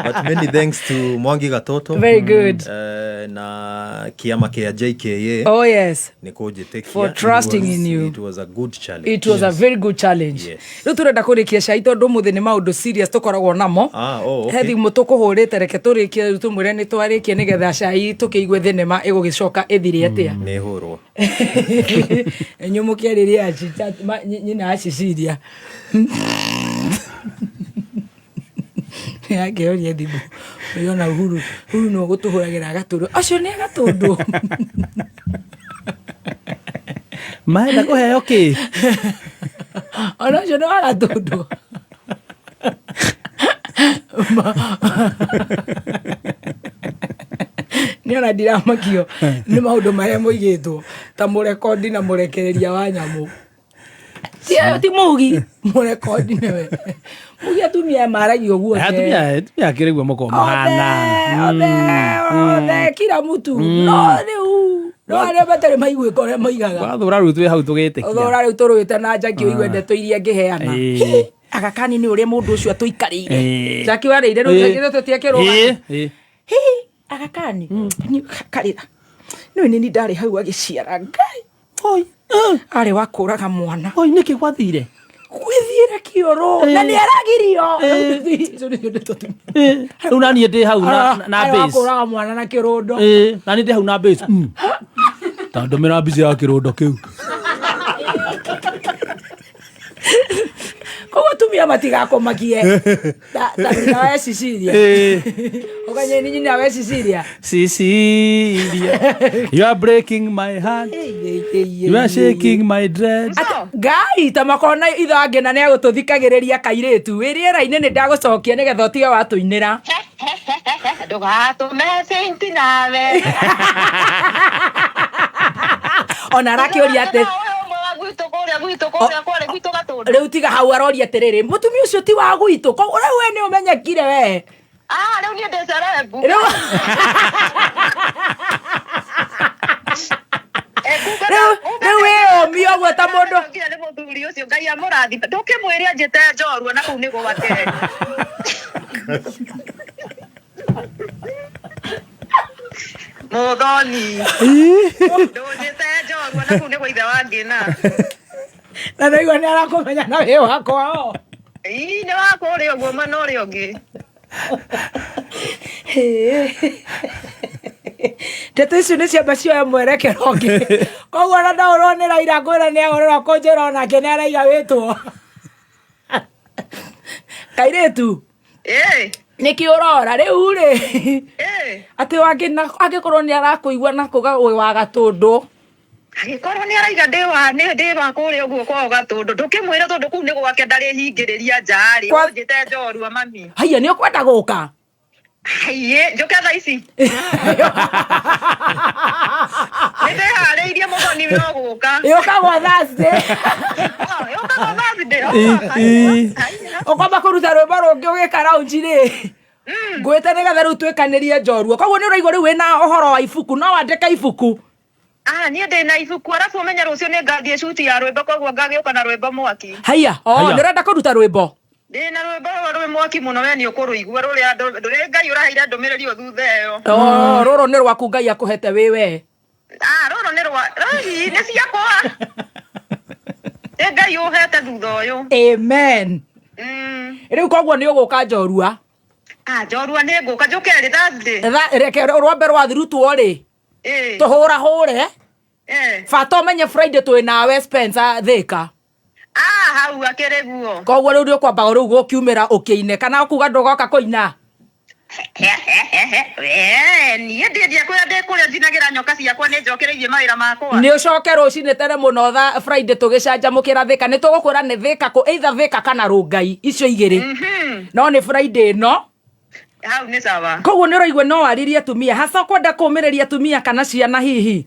But many thanks to Mwangi Gatoto. Very good. Na kiama kĩa JKA. Oh yes. Nĩ kũnjĩtĩkia. For trusting in you. It was a good challenge. It was a very good challenge. Yes. Rĩu tũrenda kũrĩkia cai tondũ ũmũthĩ nĩ maũndũ serious tũkoragwo namo. Ah, oh, okay. He thimũ tũkũhũrĩte reke tũrĩkie rĩu tũmwĩre nĩ twarĩkia nĩgetha cai tũkĩigue thenema ĩgũgĩcoka ĩthire atĩa. Nĩ hũrwo. Inyuĩ mũkĩarĩria nyina wa Cecilia. Akĩoria thimũ. Ũrona Uhuru, Uhuru nĩwe ũgũtũhũragĩra gatũndũ. Acio nĩ agatũndũ. Marenda kũheo kĩ? Ona ũcio nĩ wa gatũndũ. Nĩ ona ndiramakio nĩ maũndũ marĩa moigĩtwo ta mũrekondi na mũrekereria wa nyamũ. Ti Mugi, mũrekondi nĩwe. Mugi atumia maragia ũguo. Atumia atumia akĩrĩ guo mũkorwo mahana. Othe, othe, kila mtu. No rĩu, no arĩa matarĩ maiguĩka ũrĩa moigaga. Wathũra rĩu twĩ hau tũgĩtĩkia. Ũthũra rĩu tũrũĩte na Jackie ũigue ndeto iria ngĩheana. Ĩĩ. Agakani nĩ ũrĩa mũndũ ũcio atũikarĩire. Ĩĩ. Jackie warĩire rĩu Ĩĩ. tũtiekĩrũga. Ĩĩ, ĩĩ. Hihi agakani nĩ karĩra. Nĩwe nĩ ndarĩ hau agĩciara Ngai. Oi. Arĩ wa kũraga mwana. Oi nĩkĩ gwathire? Gwĩthiĩra kĩoro na nĩ aragirio. Icio nĩcio ndeto tu. Ĩĩ. Rĩu naniĩ ndĩ hau na Arĩ wa base. kũraga mwana na kĩrũndo. Ĩĩ, naniĩ ndĩ hau na base. Ta ndũmĩra mbica ya kĩrũndo kĩu. Koguo atumia matigakũmakie. Ta nyina wa Cecilia. Ĩĩ. Ũkanye nĩ nyina wa Cecilia. Cecilia, you are breaking my heart. You are shaking my dreads. Ngai ta makona itha ngĩna nĩ agũtũthikagĩrĩria kairĩtu wĩ rĩera-inĩ nĩ ndagũcokia nĩgetha ũtige watũinĩra. Ndũgatũme senti nawe. Ona arakĩũria atĩ Gwitũ kũrĩa gwitũ kũrĩa kũrĩa gwitũ Gatũndũ. rĩu tiga hau aroria atĩrĩrĩ mũtumia ũcio ti wa gwitũ koguo rĩu we nĩ ũmenyekire we. Ah, rĩu niĩ ndĩ celeb. Rĩu rĩu wĩ ũmi ũguo ta mũndũ. Nĩ mũthuri ũcio Ngai amũrathime. Ndũkĩmwĩre anjĩte njorua na kũu nĩ gwake. Mũthoni. Ndũnjĩte njorua na kũu nĩ gwa ithe wa Ngĩna. Na ndaigua nĩ arakũmenya na wĩ wakwa o. Ii nĩ wakwa ũrĩa ũguo mwena ũrĩa ũngĩ. Ndeto icio nĩ ciamba cioya mwerekero ũngĩ. Koguo ona ndaũrwo nĩ Raila ngwĩra nĩ ahũrĩrwo kũnjĩra onake nĩ araiga wĩtwo. Kairĩtu. Ĩĩ. Nĩkĩ ũrora rĩu rĩ? Ĩĩ. Atĩ angĩkorwo nĩ arakũigua na kuga wĩ wa Gatũndũ. Angĩkorwo nĩ araiga ndĩ wa nĩ ndĩ wa kũrĩa ũguo kwao Gatũndũ ndũkĩmwĩre tondũ kũu nĩ gwake ndarĩhingĩrĩria nja rĩ. Ũnjĩte njorua mami. Haiya nĩ ũkwenda gũka? Haiĩ, njũke thaa ici. Nĩ ndĩharĩirie mũthoni no gũka. Yũka gwa Thursday. Yũka gwa Thursday. Ũkwamba kũruta rwĩmbo rũngĩ ũgĩka lounge rĩ. Ngwĩte nĩgetha rĩu twĩkanĩrie njorua. Koguo nĩ ũraigua rĩu wĩna ũhoro wa ibuku, no wandĩke ibuku. Ah, niĩ ndĩ na ibuku arabu ũmenye rũciũ nĩ ngathiĩ shoot ya rwĩmbo koguo ngagĩũka na rwĩmbo mwaki. Haiya, oh, Haiya. nĩ ũrenda kũruta rwĩmbo? Ndĩna rwĩmbo rwĩ mwaki mũno, we nĩ ũkũrũigua rũrĩa rũrĩa Ngai ũraheire ndũmĩrĩri o thutha ĩyo. Oh, rũrũ nĩ rwaku Ngai akũhete wĩ we. Ah, rũrũ nĩ rwa rũi nĩ ciakwa. Nĩ Ngai ũhete thutha ũyũ. Amen. Rĩu koguo nĩ ũgũka njorua. Ah, njorua nĩ ngũka njũke rĩ Thursday. Reke rwambe rwathirutwo rĩ. Ĩĩ. Tũhũra hũre. Eh. Bata ũmenye Friday twĩ nawe Spencer Thika. Ah, hau akĩrĩ guo. Koguo rĩu nĩ ũkwamba rĩu gũkiumĩra ũkĩine kana ũkuga ndũgoka kũina. Eh, niĩ ndĩendia kũrĩa ndĩ kũrĩa njinagĩra nyoka ciakwa nĩ njokereirie mawĩra makwa. Nĩ ũcoke rũcinĩ tene mũno tha Friday tũgĩcanjamũkĩra Thika. Nĩ tũgũkwĩra nĩ Thika kũ either Thika kana Rũngai icio igĩrĩ. No nĩ Friday ĩno. Hau nĩ sawa. Koguo nĩ ũraigua no waririe atumia hasa ũkwenda kũmĩrĩria atumia kana ciana hihi.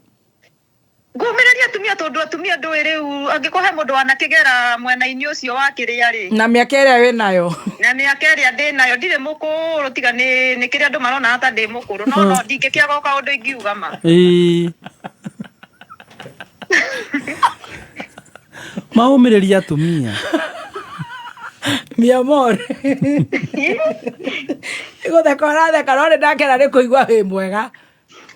Ngũmĩrĩria atumia tondũ atumia ndũĩ rĩu angĩkorwo he mũndũ wanakĩgera mwena-inĩ ũcio wa kĩrĩa rĩ. Na mĩaka ĩrĩa wĩ nayo. Na mĩaka ĩrĩa ndĩ nayo ndirĩ mũkũrũ tiga nĩ kĩrĩa andũ marona ta ndĩ mũkũrũ no no ndingĩkĩaga o kaũndũ ingiuga ma. Ĩĩ. Maũmĩrĩria atumia. Mi amor. Gũtheka ũratheka no nĩ ndakena nĩ kũigua wĩ mwega.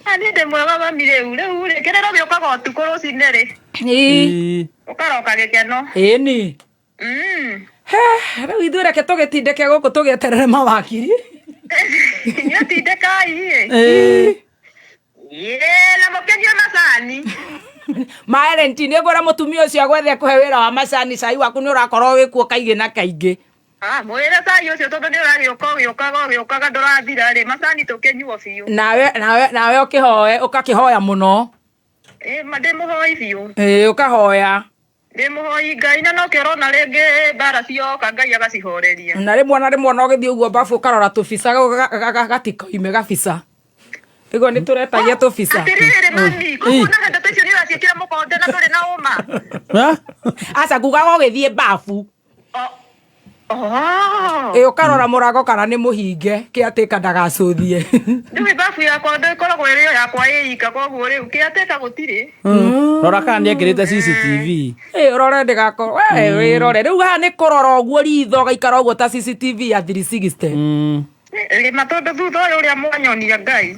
Ah, niĩ ndĩ mwega mami rĩu rĩu rĩ kĩrĩro gĩũkaga ũtukũ rũcinĩ rĩ. Ĩĩ. Ũkaroka gĩkeno. Ĩni. He, rĩu ithuĩ reke tũgĩtindĩke gũkũ tũgĩeterere mawakiri. Inyuĩ tindĩkai ĩ. Ĩĩ. Ĩĩ, na mũkĩnyue macani. Ma Ellen nĩ ngwĩra mũtumia ũcio agwethe kũhe wĩra wa macani cai waku nĩ ũrakorwo wĩkuo kaingĩ na kaingĩ. Ah, mwĩre cai ũcio tondũ nĩ ũragĩũka ũgĩũkaga ũgĩũkaga ndũrathira rĩ, macani tũkĩnyuo biũ. Nawe nawe nawe ũkĩhoe ũkakĩhoya mũno. Ĩĩ, ma ndĩ mũhoi biũ. Ĩĩ, ũkahoya. Ndĩ mũhoi Ngai na nokĩo ũrona rĩngĩ mbara cioka Ngai agacihoreria. Na rĩmwe na rĩmwe ona ũgĩthiĩ ũguo babu ũkarora tũbica gatikoime gabica. Ĩguo nĩ tũretagia tũbica. Atĩrĩrĩ mami, koguo na ndeto icio nĩ ũraciĩkĩra mũkonde na ndũrĩ na ũma. Aca ngugaga ũgĩthiĩ babu. Oh. Ĩ ũkarora mũrango kana nĩ mũhinge kĩatĩka ndagacũthie. Ndũĩ babu yakwa ndĩkoragwo ĩrĩ o yakwa ĩ ika koguo rĩu kĩatĩka gũtirĩ. Rora kana nĩ ekĩrĩte CCTV. Ĩ ũrore ndĩgakorwo we wĩrore rĩu haha nĩ kũrora ũguo ritho ũgaikara ũguo ta CCTV ya 360. Rĩma tondũ thutha ũyũ ũrĩa mwanyonia Ngai.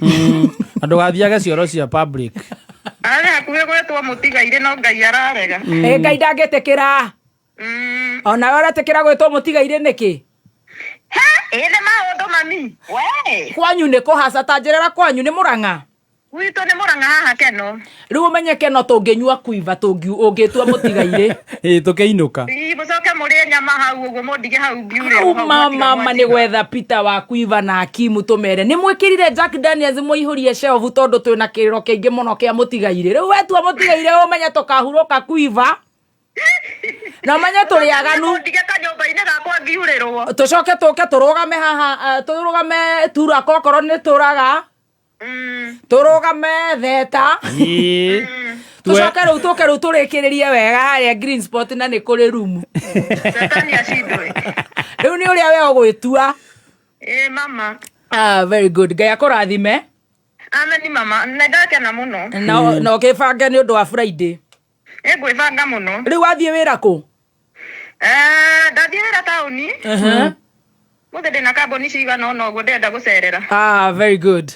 Na ndũgathiage cioro cia public. Arĩ hakuhĩ gwĩtwo mũtigairĩ no Ngai ararega. Ĩ Ngai ndangĩtĩkĩra. Onawe ũretĩkĩra gwĩtwo mũtigairĩ nĩkĩ? He, ĩ nĩ maũndũ mami. We. Kwanyu nĩ kũhaca ta njĩrĩra kwanyu nĩ Mũrang'a. Gwitũ nĩ Mũrang'a haha Keno. Rĩu ũmenye Keno tũngĩnyua kuiva ũngĩtua mũtigairĩ. Ĩ tũkĩinũka. Ĩ mũcoke mũrĩe nyama hau ũguo mũndige hau ngiure Hau hau mama mwatiga ma nĩ gwetha Peter wa kuiva na Akimu tũmere nĩ mwĩkĩrire Jack Daniels mũihũrie shelf tondũ twĩna kĩrĩro kĩingĩ mũno kĩa mũtigairĩ. Rĩu wetua mũtigairĩ ũmenye tũkahurũka kuiva. Na ũmenye tũrĩ aganu. Mũndige kanyũmba-inĩ gakwa ngiurĩrwo. Tũcoke tũke tũrũgame haha, tũrũgame turaka okorwo nĩ tũraga. Tũrũgame theta. Tũcoke rĩu tũke rĩu tũrĩkĩrĩrie wega harĩa green spot na nĩ kũrĩ rumu. Shetani acindwe. Rĩu nĩ ũrĩa we ũgwĩtua. Ĩ mama. Ah, very good. Ngai akũrathime. Ameni mama, nĩ ndakena mũno. Na na ũkĩbange nĩ ũndũ wa Friday. Ĩ ngwĩbanga mũno. Rĩu wathiĩ wĩra kũ? Eh, ndathiĩ wĩra taũni. Mũthĩ ndĩna kambuni cigana ũna ũguo ndĩrenda gũcerera. Ah, very good.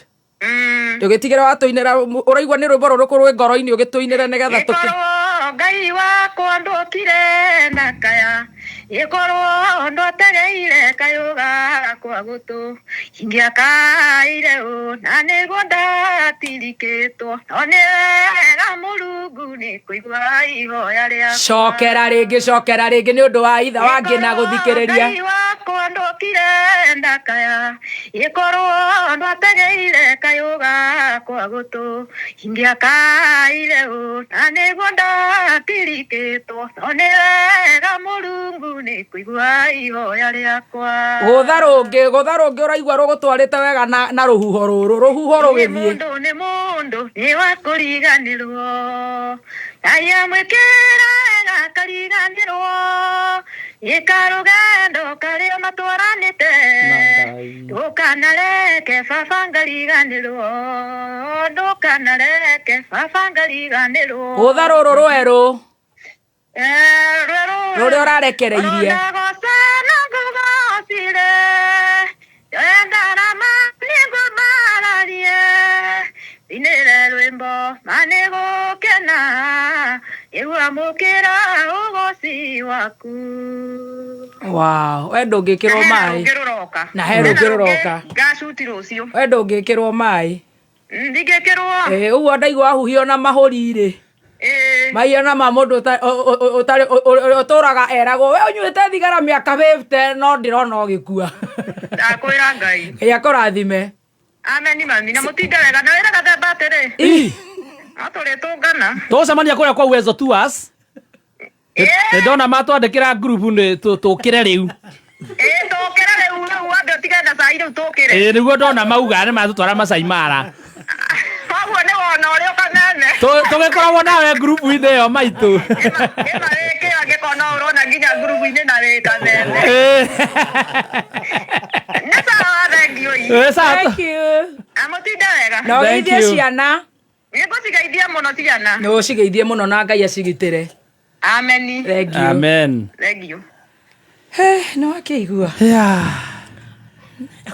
Ndũgĩtigĩre watũinĩra ũraigua nĩ rwĩmbo rũrĩkũ rwĩ ngoro-inĩ ũgĩtũinĩre nĩgetha tũkĩ Ĩkorwo Ngai wakwa ndũkire na kaya ĩkorwo ndwategeire kayũ gakwa gũtũ ingĩakaire ũ na nĩguo ndatirikĩtwo no nĩ wega Mũrungu nĩ kũigua ihoya rĩakwa. Cokera rĩngĩ, cokera rĩngĩ nĩ ũndũ wa itha wangĩ na gũthikĩrĩria. Ngai wakwa ndũkire ndakaya ĩkorwo ndwategeire kayũ gakwa gũtũ ingĩakaire ũ na nĩguo ndatirikĩtwo no nĩ wega Mũrungu nĩ kũigua ihoya rĩakwa. Gũtha rũngĩ, gũtha rũngĩ ũraigua rũgũtwarĩte wega na rũhuho rũrũ, rũhuho rũgĩthiĩ. Mũndũ nĩ mũndũ nĩ wa kũriganĩrwo Ngai amwĩkĩra wega akariganĩrwo ĩka rũgendo karĩa matwaranĩte ndũkanareke baba ngariganĩrwo ndũkanareke baba ngariganĩrwo. Gũtha rũrũ rwerũ. Rwerũ Rũrĩa ũrarekereirie. Ndagoca na ngũgoca Nĩngũgocire Njoe ndarama nĩngũmbararie Inĩre rwĩmbo ma nĩgũkena Nĩngwamũkĩra ũgoci waku. Wow, we ndũngĩkĩrwo maĩ. Rũngĩ rũroka. Na he rũngĩ rũroka. Ngacuti rũciũ. We ndũngĩkĩrwo maĩ. Ndingĩkĩrwo. Ĩ, ũguo ndaigua wahuhio na mahũri rĩ. Ĩĩ. Maiyo ma mũndũ ũtarĩ ũtũraga eragwo we ũnyuĩte thigara mĩaka 50 no ndĩrona ũgĩkua. Ndakwĩra Ngai. Ngai akũrathime. Ameni mami na mũtinde wega na wĩra gathemba atĩrĩ. Ii. No tũrĩtũngana. Tũgũcemania kũrĩa kwa Uwezo Tours. Ĩĩ. Nĩ ndona matwandĩkĩra ngurubu nĩ tũkĩre rĩu. Ĩĩ tũkĩre rĩu rĩu wambe ũtige na cai rĩu tũkĩre. Ĩĩ nĩguo ndona mauga nĩ matũtwara Masai Mara. Koguo nĩ wona ũrĩa ũkamene. Tũgĩkoragwo nawe ngurubu-inĩ ĩyo maitũ. Ĩma wĩkĩo angĩkorwo no ũrona nginya ngurubu-inĩ na wĩ kamene. Ĩĩ. Nĩ sawa thengiũ. Ĩĩ, sawa. Thank you. Amũtinde wega. Na Thank ũgeithie you. ciana. Nĩngũcigeithia mũno ciana. Nĩ ũcigeithie mũno na Ngai acigitĩre. Ameni. Thank you. Amen. Thengiũ. He, nĩ wakĩigua. Yeah.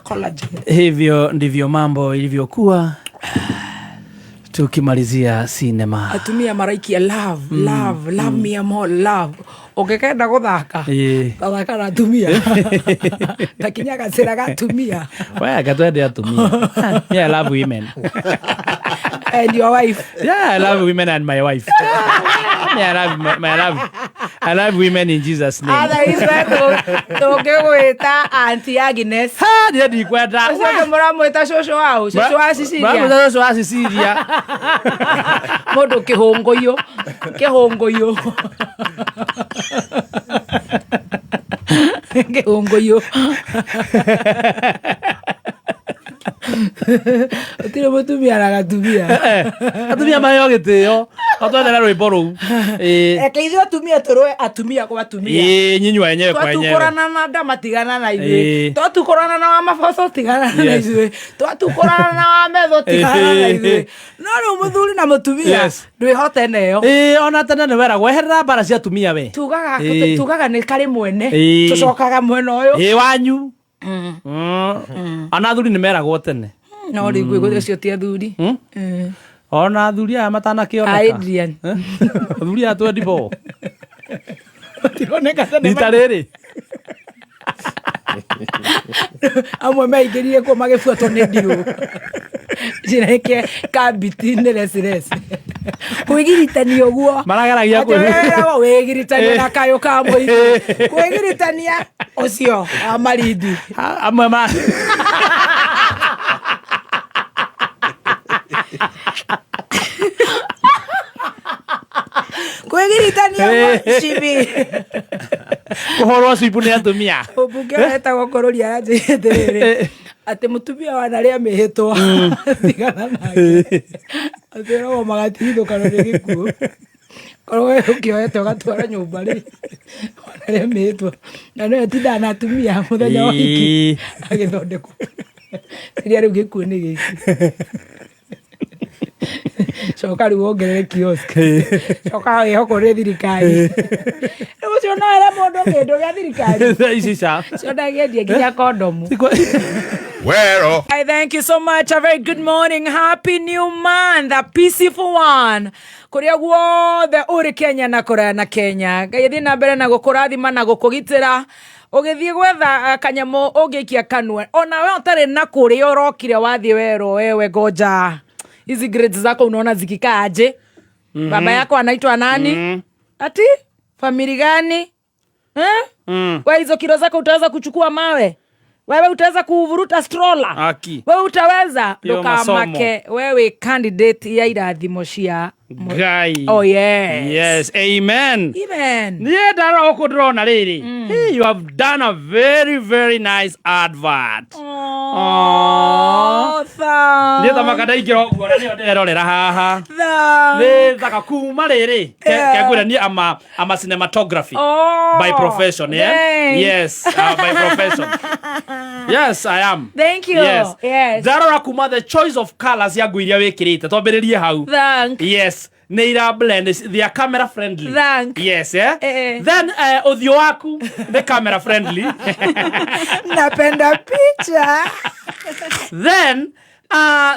Collagen. Hivyo ndivyo mambo ilivyokuwa tukimalizia sinema. Atumia maraikia love, love, love me more, love. Ũngĩkenda gũthaka, Ĩĩ. gathaka na atumia. Ta kinya gacĩra ga atumia. We gatwende atumia. Me, I love women. And your wife. Yeah, I love women and my wife. Me, I love my, my love. I love women in Jesus name. Otherwise, tũngĩgwĩta Auntie Agnes. Ha, niĩ ndikwenda. Ũcio ũngĩ mũramwĩta cũcũ waũ, cũcũ wa Cecilia. Mũramwĩta cũcũ wa Cecilia. Mũndũ kĩhũngũyũ, kĩhũngũyũ. Kĩhũngũyũ. Gũtirĩ mũtumia na gatumia. Atumia maheo gĩtĩo. Otwethere rwĩmbo rũu. Ĩĩ. Reke ithuĩ atumia tũrũe atumia kwa atumia. Ĩĩ, nyinyi wenyewe kwa wenyewe. Twatukũrana na nda matigana na ithuĩ. Ĩĩ. Twatukũrana na wa maboco tigana na Yes. ithuĩ. Twatukũrana na wa metho tigana na Ĩĩ. ithuĩ. No rĩu mũthuri na mũtumia Yes. ndwĩhote neyo. Ĩĩ, ona tene nĩ weragwo eherera mbara cia atumia we. Tugaga Ĩĩ. tugaga nĩ karĩ mwene. Ĩĩ. Tũcokaga mwena ũyũ. Ĩĩ wanyu. Ona athuri nĩ meragwo tene. No rĩu gwĩ ũcio ti athuri. Ona athuri aya matanakĩoneka. Adrian. Eh? Athuri aya 24. Matironeka tene. Rita rĩrĩ. Amwe meingĩrire kuo magĩbuatwo nĩ ndirũ. Cireke kambiti nĩ recireci. Kwĩgiritania ũguo. Marageragia Atĩ wĩragwo wĩgiritania na kayũ ka mũingĩ. Kwĩgiritania ũcio wa Malindi. Amwe ma Kwĩgiritania ũguo cibi. kũhũrwo cibu nĩ atumia. Mũmbunge ũrĩa etagwo Kũrũri aranjĩire atĩrĩrĩ atĩ mũtumia wanarĩa mĩhĩtwa tigana nake atĩ ĩragwo magatigithũkanwo nĩ gĩkuũ korwo we ũkĩoete ũgatwara nyũmba rĩ wanarĩa mĩhĩtwa na no etindaga na atumia mũthenya wa hiki Ĩĩ. agĩthondekwo rĩrĩa rĩu gĩkuũ nĩ gĩkĩ coka rĩu wongerere kiosk coka wĩhokwo nĩ thirikari rĩu ũcio no ere mũndũ kĩndũ gĩa thirikari Thaa ici ca. cio ndagĩendia nginya kondomu. Wero. I thank you so much. A very good morning. Happy new month. A peaceful one. Kũrĩa guothe ũrĩ Kenya na kũraya na Kenya. Ngai athiĩ na mbere na gũkũrathima na gũkũgitĩra. Ũgĩthiĩ gwetha kanyamũ ũngĩikia kanua. Ona we ũtarĩ na kũrĩa ũrokire wathiĩ werwo wewe ngoja. Hizi grades zako unaona zikikaa aje? Baba yako anaitwa nani? Ati? Famili gani? Eh? Kwa hizo kilo zako utaweza kuchukua mawe? Wewe utaweza kuvuruta stroller? Aki. Wewe utaweza? Hiyo Ndũkamake wewe candidate ya irathimo cia Ngai. Oh yes. Yes, amen. Amen. Niĩ ndarora gũkũ ndĩrona rĩrĩ. Hey, you have done a very very nice advert. Oh, thanks. Niĩ thamaka ndaingĩra ũguo na nĩyo ndĩrerorera haha. Thanks. Nĩ thaka kuma rĩrĩ. Yeah. Kengwĩra niĩ ama cinematography. Oh, By profession, yeah? thanks. Yes, by profession. Yes, I am. Thank you. Yes. Yes. Ndarora kuma the choice of colors ya nguo iria wĩkĩrĩte twambĩrĩrie hau. Thanks. Yes. Nĩ ira blend, they are camera friendly. Thank. Yes, eh? Eh. Then ũthiũ waku nĩ camera friendly. Napenda picha. Then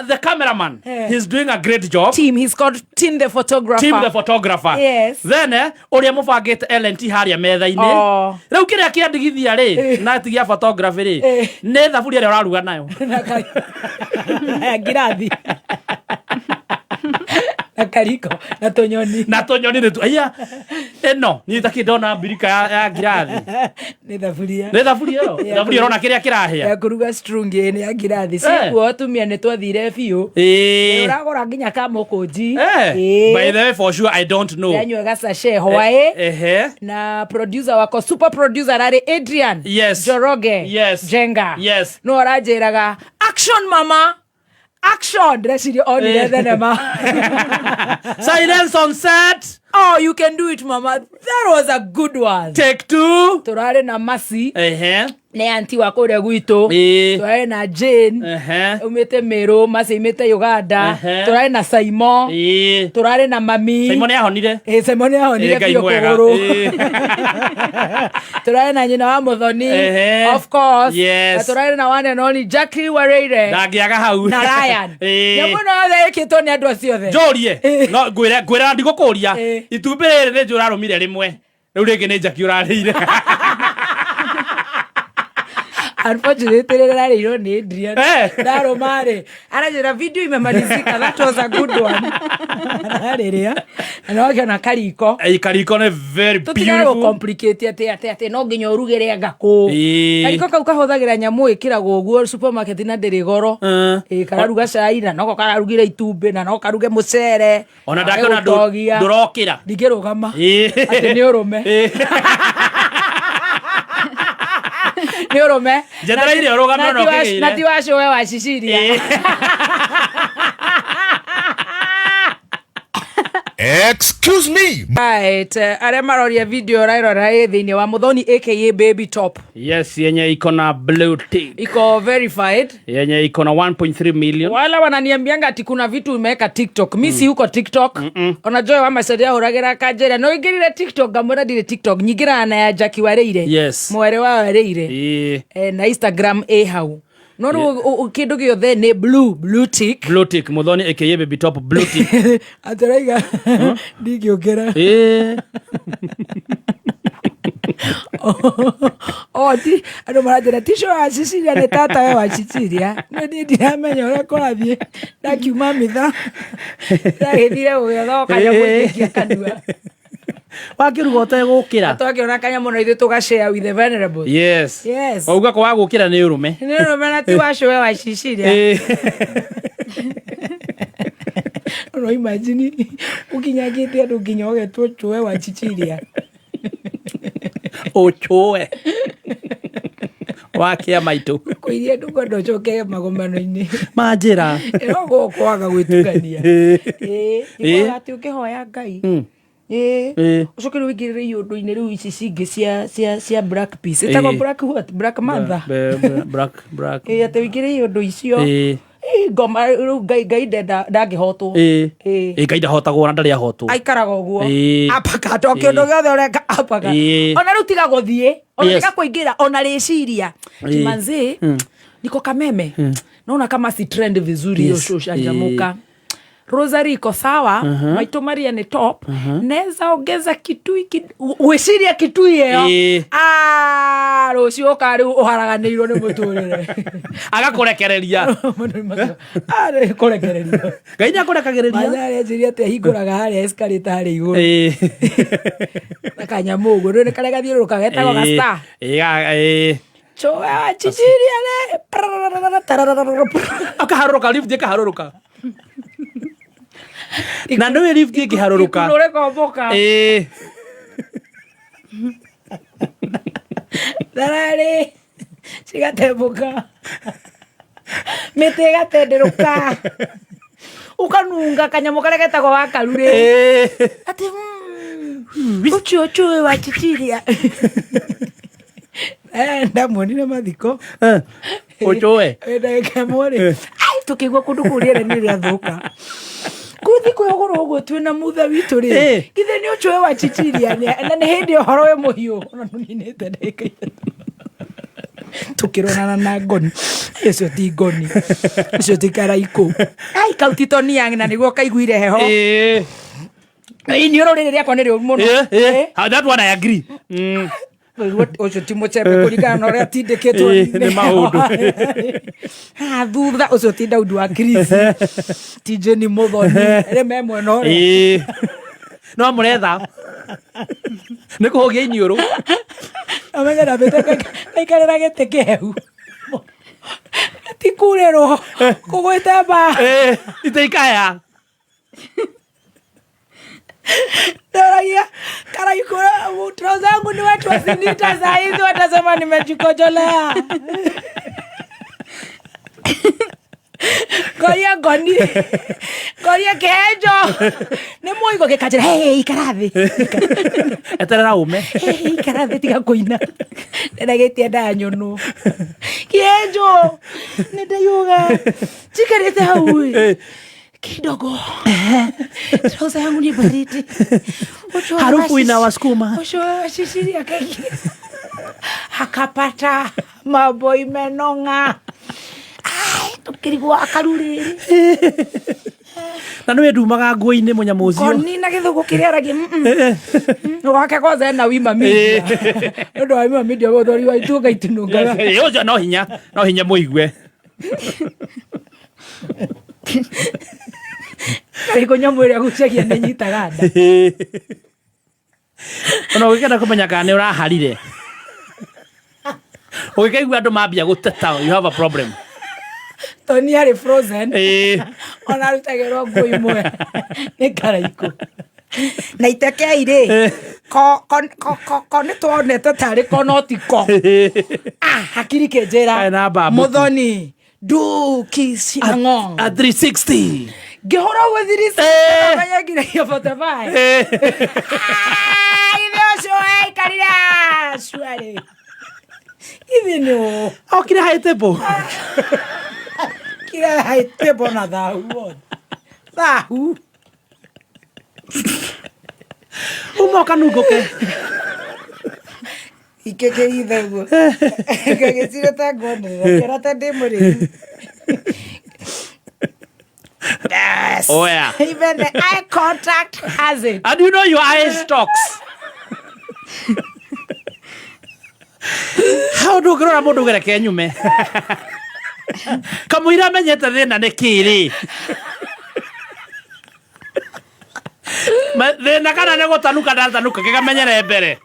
the cameraman, Eh. he's doing a great job. Team, he's called Tim the photographer. Team the photographer. Yes. Then ũrĩa mũbangĩte LNT harĩa metha-inĩ. Oh. Rĩu kĩrĩa kĩandigithia rĩ, na tigia photography rĩ, Eh. nĩ thaburia ĩrĩa ũraruga nayo. Na ngirathi na kariko na tũnyoni. Na tũnyoni nĩ tu. Aya, ĩno niĩ takĩ ndona mbirika ya ngirathi. Nĩ thaburia. Nĩ thaburia ĩyo. Ya Thaburia ĩrona kĩrĩa kĩrahĩa. Ya kũruga strungi nĩ ya ngirathi. Eh. Sikuo atumia nĩ twathire biũ. Ĩĩ. Ũragũra nginya kamũkũnji. Eh. By the way, for sure I don't know. Ndanyua gacache hwaĩ. Ehe. Na producer wako, super producer ararĩ Adrian. Yes. Njoroge. Yes. Jenga. Yes. No aranjĩraga action mama, action, ndĩreciria onire Eh. thenema. Silence on set. Oh, you can do it mama, that was a good one. Take two. Tũrarĩ na Masi. Ehe. Nĩ anti wa kũrĩa gwitũ. Ĩĩ. Tũrarĩ na Jane. Ehe. Umĩte Meru, Masi imĩte Uganda. Ehe. Tũrarĩ na Saimo. Ĩĩ. Tũrarĩ na mami. Simon nĩahonire. Ĩ, Simon nĩahonire Ĩ, Ngai biũ mwega. kũgũrũ. Ĩ. Tũrarĩ na nyina wa Mũthoni. Ehe. Of course. Yes. Na tũrarĩ na one and only Jackie Wareire. Ndangĩaga hau. Na Ryan. Ĩĩ. Nyamũ ĩno yothe ĩkĩtwo nĩ andũ acio othe. Njũrie. No ngwĩre ngwĩre na ndigũkũria. Ĩ. Itumbĩ rĩrĩ nĩ njũ ũrarũmire rĩmwe. Rĩu rĩngĩ nĩ Jackie ũrarĩire. Unfortunately rĩrarĩirwo nĩ Adrian. Eh. Ndarũma rĩ, aranjĩra video imemalizika, that was a good one. Ararĩrĩa na nĩwakĩona kariko. Ĩ, kariko nĩ very Tũtigare beautiful. gũcomplicate atĩ atĩ atĩ no nginya ũrugĩre ngakũ. Ĩĩ. Kariko kau kahũthagĩra nyamũ ĩkĩragwo ũguo supermarket na ndĩrĩ goro. Eh. Ĩ, kararuga cai na noko kararugĩra itumbĩ na no karuge mũcere. Ona na ndakĩona gũtogia. ndũrokĩra. Ndingĩrũgama. Ĩĩ. Atĩ nĩ ũrũme. Ĩĩ. Nĩ ũrũme. Njetereire ũrũgame Na ona ti wa- ũkĩgĩire. na ti wa cũwe wa Cicilia. Ĩĩ. Excuse me. Right, arĩa maroria video ũrairora ĩ thĩinĩ wa Muthoni aka Baby Top. Yes, yenye iko na blue tick. Iko verified. Yenye iko na 1.3 million. Wala wananiambianga ati kuna vitu umeweka TikTok. Mi si huko TikTok. Ona Joy wa Macharia ahũragĩra akanjĩra no ingĩrire TikTok, ngamwĩra ndirĩ TikTok. Nyingĩraga na ya Jackie Wareire. Yes. Mwere wa Wareire. Ĩĩ. Na Instagram ĩ hau. No rĩu kĩndũ gĩothe nĩ blue, blue tick. Blue tick, Muthoni aka Baby Top blue tick. Atũraiga ndingĩũkĩra. Ĩĩ. Oh, ti andå maranjä ti cio wa Cicilia nä tata we wa Cicilia no niä ndiramenya å rä a kårathiä ndakiuma mitha ndagä thire gå gä etha kanyamå ingäkia kanua. Wakĩruga ũtegũkĩra. Twakä kanyamå na ithuä tå gashare with the vulnerable. Yes. Yes. Wauga kwa gũkĩra nĩ ũrũme. Nä rå mena ti wa cũwe wa Cicilia. Ĩĩ. No imagine ũkinyangĩte andũ nginya ũgetwo cũwe wa Cicilia. Ũchũe. Wa kĩa maitũ. Kũiria ndũkwenda ũcoke magomano-inĩ. Manjĩra. Ĩro kwaga gwĩtukania. Ĩĩ. Ĩĩ, atĩ ũkĩhoya Ngai. Ĩĩ. Ĩĩ. Ũcoke rĩu ũingĩrĩre iũndũ-inĩ rĩu ici cingĩ cia black peace. Ĩtagwo Ĩĩ. black what? Black mother. Black black. Ĩĩ, atĩ ũingĩrĩre iũndũ icio. Ĩĩ. Ĩĩ, ngoma rĩu Ngai ndenda ndangĩhotwo. Ĩĩ. Ĩĩ. Ĩĩ Ngai ndahotagwo na ndarĩ ahotwo. Aikaraga ũguo. Ĩĩ. Apaka to kĩũndũ gĩothe ũreka apaka. Ĩĩ. Ona rĩu tiga gũthiĩ, ona Yes. tiga kũingĩra, ona rĩciria. Ĩĩ. Kimanzi, niko kameme. Naona kama si trend vizuri hiyo Yes. show shanjamuka. Rosary iko sawa. Maitũ Maria nĩ top. Neza ongeza kitui gwĩciria kitui ĩyo. Ĩĩ. Ah, rũciũ ũka rĩu ũharaganĩirwo nĩ mũtũrĩre. Agakũrekereria. Arĩ kũrekererio. Ngai nĩ akũrekagĩrĩria. Mathare anjĩrire atĩ ahingũraga harĩa escalator harĩa igũrũ. Ĩĩ. Na kanyamũ ũguo nĩ karĩa gathiũrũrũkaga getagwo ga star. Ĩĩ. Ĩĩ. Cũwe wa Cicilia rĩ. Akaharũrũka lift ĩkaharũrũka. Na nĩwe lift ĩngĩharũrũka. Ikunũ rĩkombũka. Ĩĩ. Thararĩ cigatembũka, mĩtĩ ĩgatenderũka, ũkanunga kanyamũ karĩa getagwo wakarurĩ. Ĩĩ. Atĩ ũcio ũcio wa Cicilia. Ndamuonire mathiko. Ũchũe. Ndagĩka ĩmwe rĩ, ai, tũkĩigua kũndũ kũu rĩera nĩ rĩathũka. Kuthi kwĩ ũgũrũ ũguo twĩna mutha witũ rĩ, Eh. githĩ nĩ ũcũĩ wa Cecilia na nĩ hĩndĩ ũhoro wĩ mũhiũ ona ndũninĩte ndagĩka 3. Tũkĩronana na ngoni ũcio, ti ngoni ũcio, ti karaikũ. Ai, kau ti Toniang na nĩguo kaiguire heho. Iniũrũ rĩrĩ rĩakwa nĩ rĩũru mũno. Eh, ah, that one I agree. Ũguo ũcio ti mũcembe kũringana na ũrĩa atindĩkĩtwo. Nĩ maũndũ. Haha thutha ũcio ti Daudi wa Kirisi, ti Jeni Mũthoni rĩ me mwena ũrĩa. No mũretha nĩ kũhũgia iniũrũ. Amenye ndambĩte gaikarĩra gĩtĩ kĩhehu, ti kurĩrwo kũgwĩte mbaa. Iteikaya. Ndoragia karaikura trouser yangu ni watu wasinita saa hizi watasema nimejikojolea. Ngoria ngoni, ngoria kĩhenjo nĩ mũigo gĩkanjĩra, "Hey, ikara thĩ." Eterera ume. "Hey, ikara thĩ, tiga kũina." Ndĩragĩtie ndanyũnũ kĩhenjo nĩ ndaiuga njikarĩte hau ĩ kidogo, trouser yangu ni baridi. Ucho wa Harufu inawasukuma. Ucho wa Cecilia akaingia akapata mambo imenong'a. Ai, tukirigwo akarurĩrĩ. Na nĩ ndumaga nguo-inĩ mũnyamũ ũcio. Ngoni na gĩthũngũ kĩrĩa aragia wake kwanza ena wima media, nĩ ũndũ wa wima media ũthori wa ituĩka itinungaga. Ũcio no hinya mũigue. Karĩkũ nyamũ ĩrĩa gucagia nĩ nyitaga nda. Ona ũgĩkenda kũmenya kana nĩ ũraharire, ũgĩkaigua andũ mambia gũteta, you have a problem. Toni arĩ frozen. Ona arutagĩrwo nguo imwe nĩ karaikũ na itekei rĩ ko ko ko ko ko nĩ tuonete tarĩ ko no ti ko. Ah, hakiri kĩnjĩra. Kaĩ na mbambuku. Mũthoni nduki ang'o. A 360. Ngĩhũra ũguo thiri menya nginyagia 45. Ah, ithe ũcio aikarire cuarĩ ithe nĩ ũ. Okire high table. Kira high table na thahu wothe thahu. Uma ũkanungũke. Ikĩkĩritha ũguo ngagĩcira ta nguonĩrĩra kĩona ta ndĩ mũrĩu. Yes. Oya. Even the eye contact has it. And you know your eyes talks. Hau ndũngĩrora mũndũ ũgereke nyume kamũira amenyete thĩna nĩ kĩrĩ. Thĩna kana nĩ gũtanuka ndatanuka kĩgamenyere mbere.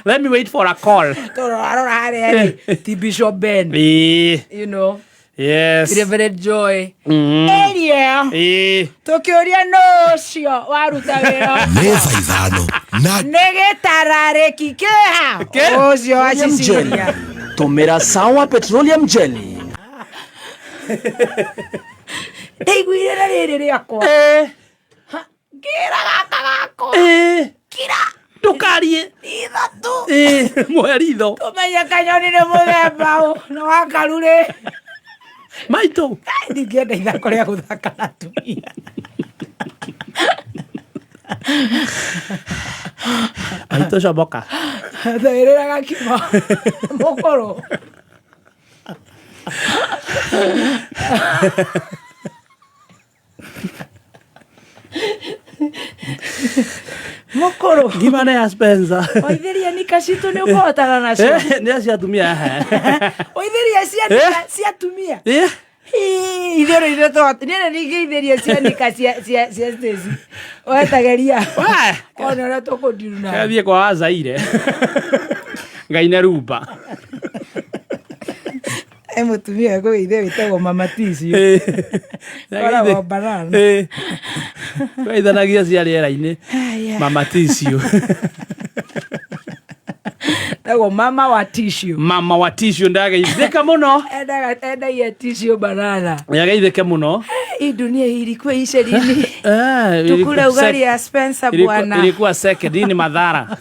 Let me wait for a call. Tondũ arora harĩa rĩ ti Bishop Ben. You know. Reverend Joy. Area. Tũkĩũria nũ ũcio waruta wĩra. Nĩ thaa 5 na Nĩ gĩtararĩki kĩha ũcio wa Cecilia. Tũmĩra Sawa Petroleum Jelly. Ndaiguire na rĩrĩ rĩakwa ngĩra gaka gakwa kira. Ndũkarie. 3. Mũhe ritho. Tũmenye kanyoni nĩ mũthemba ũ nĩ wa karurĩ. Maitũ. Ndingĩenda ithako rĩa gũthaka na atumia. Maitũ comoka. Thaĩrĩra gakima mũkũrũ. Mũkũrũ. Ngima nĩ ya Spencer. Waithĩria nika citũ nĩ ũkũhotana nacio. Nĩ acio atumia. Waithĩria cia nika cia atumia. Ithuĩ rĩ ithuĩ niĩ nĩ ningĩithĩria cia nika cia Stacy wetageria ona ũrĩa tũkũndiruna. Kathiĩ kwa wazaire ngai ne rumba. E mũtumia kũgeithia wĩtagwo mama tissue. Koragwo banana. Twaithanagia cia rĩera-inĩ. Aya. Mama tissue. Tagwo mama wa tissue. Mama wa tissue ndageithĩka mũno. Endaga endagia tissue banana. Yageithĩke mũno. Hii dunia ilikuwa ishe lini? Tukule ugali ya Spencer bwana. Ilikuwa second. Hii ni madhara.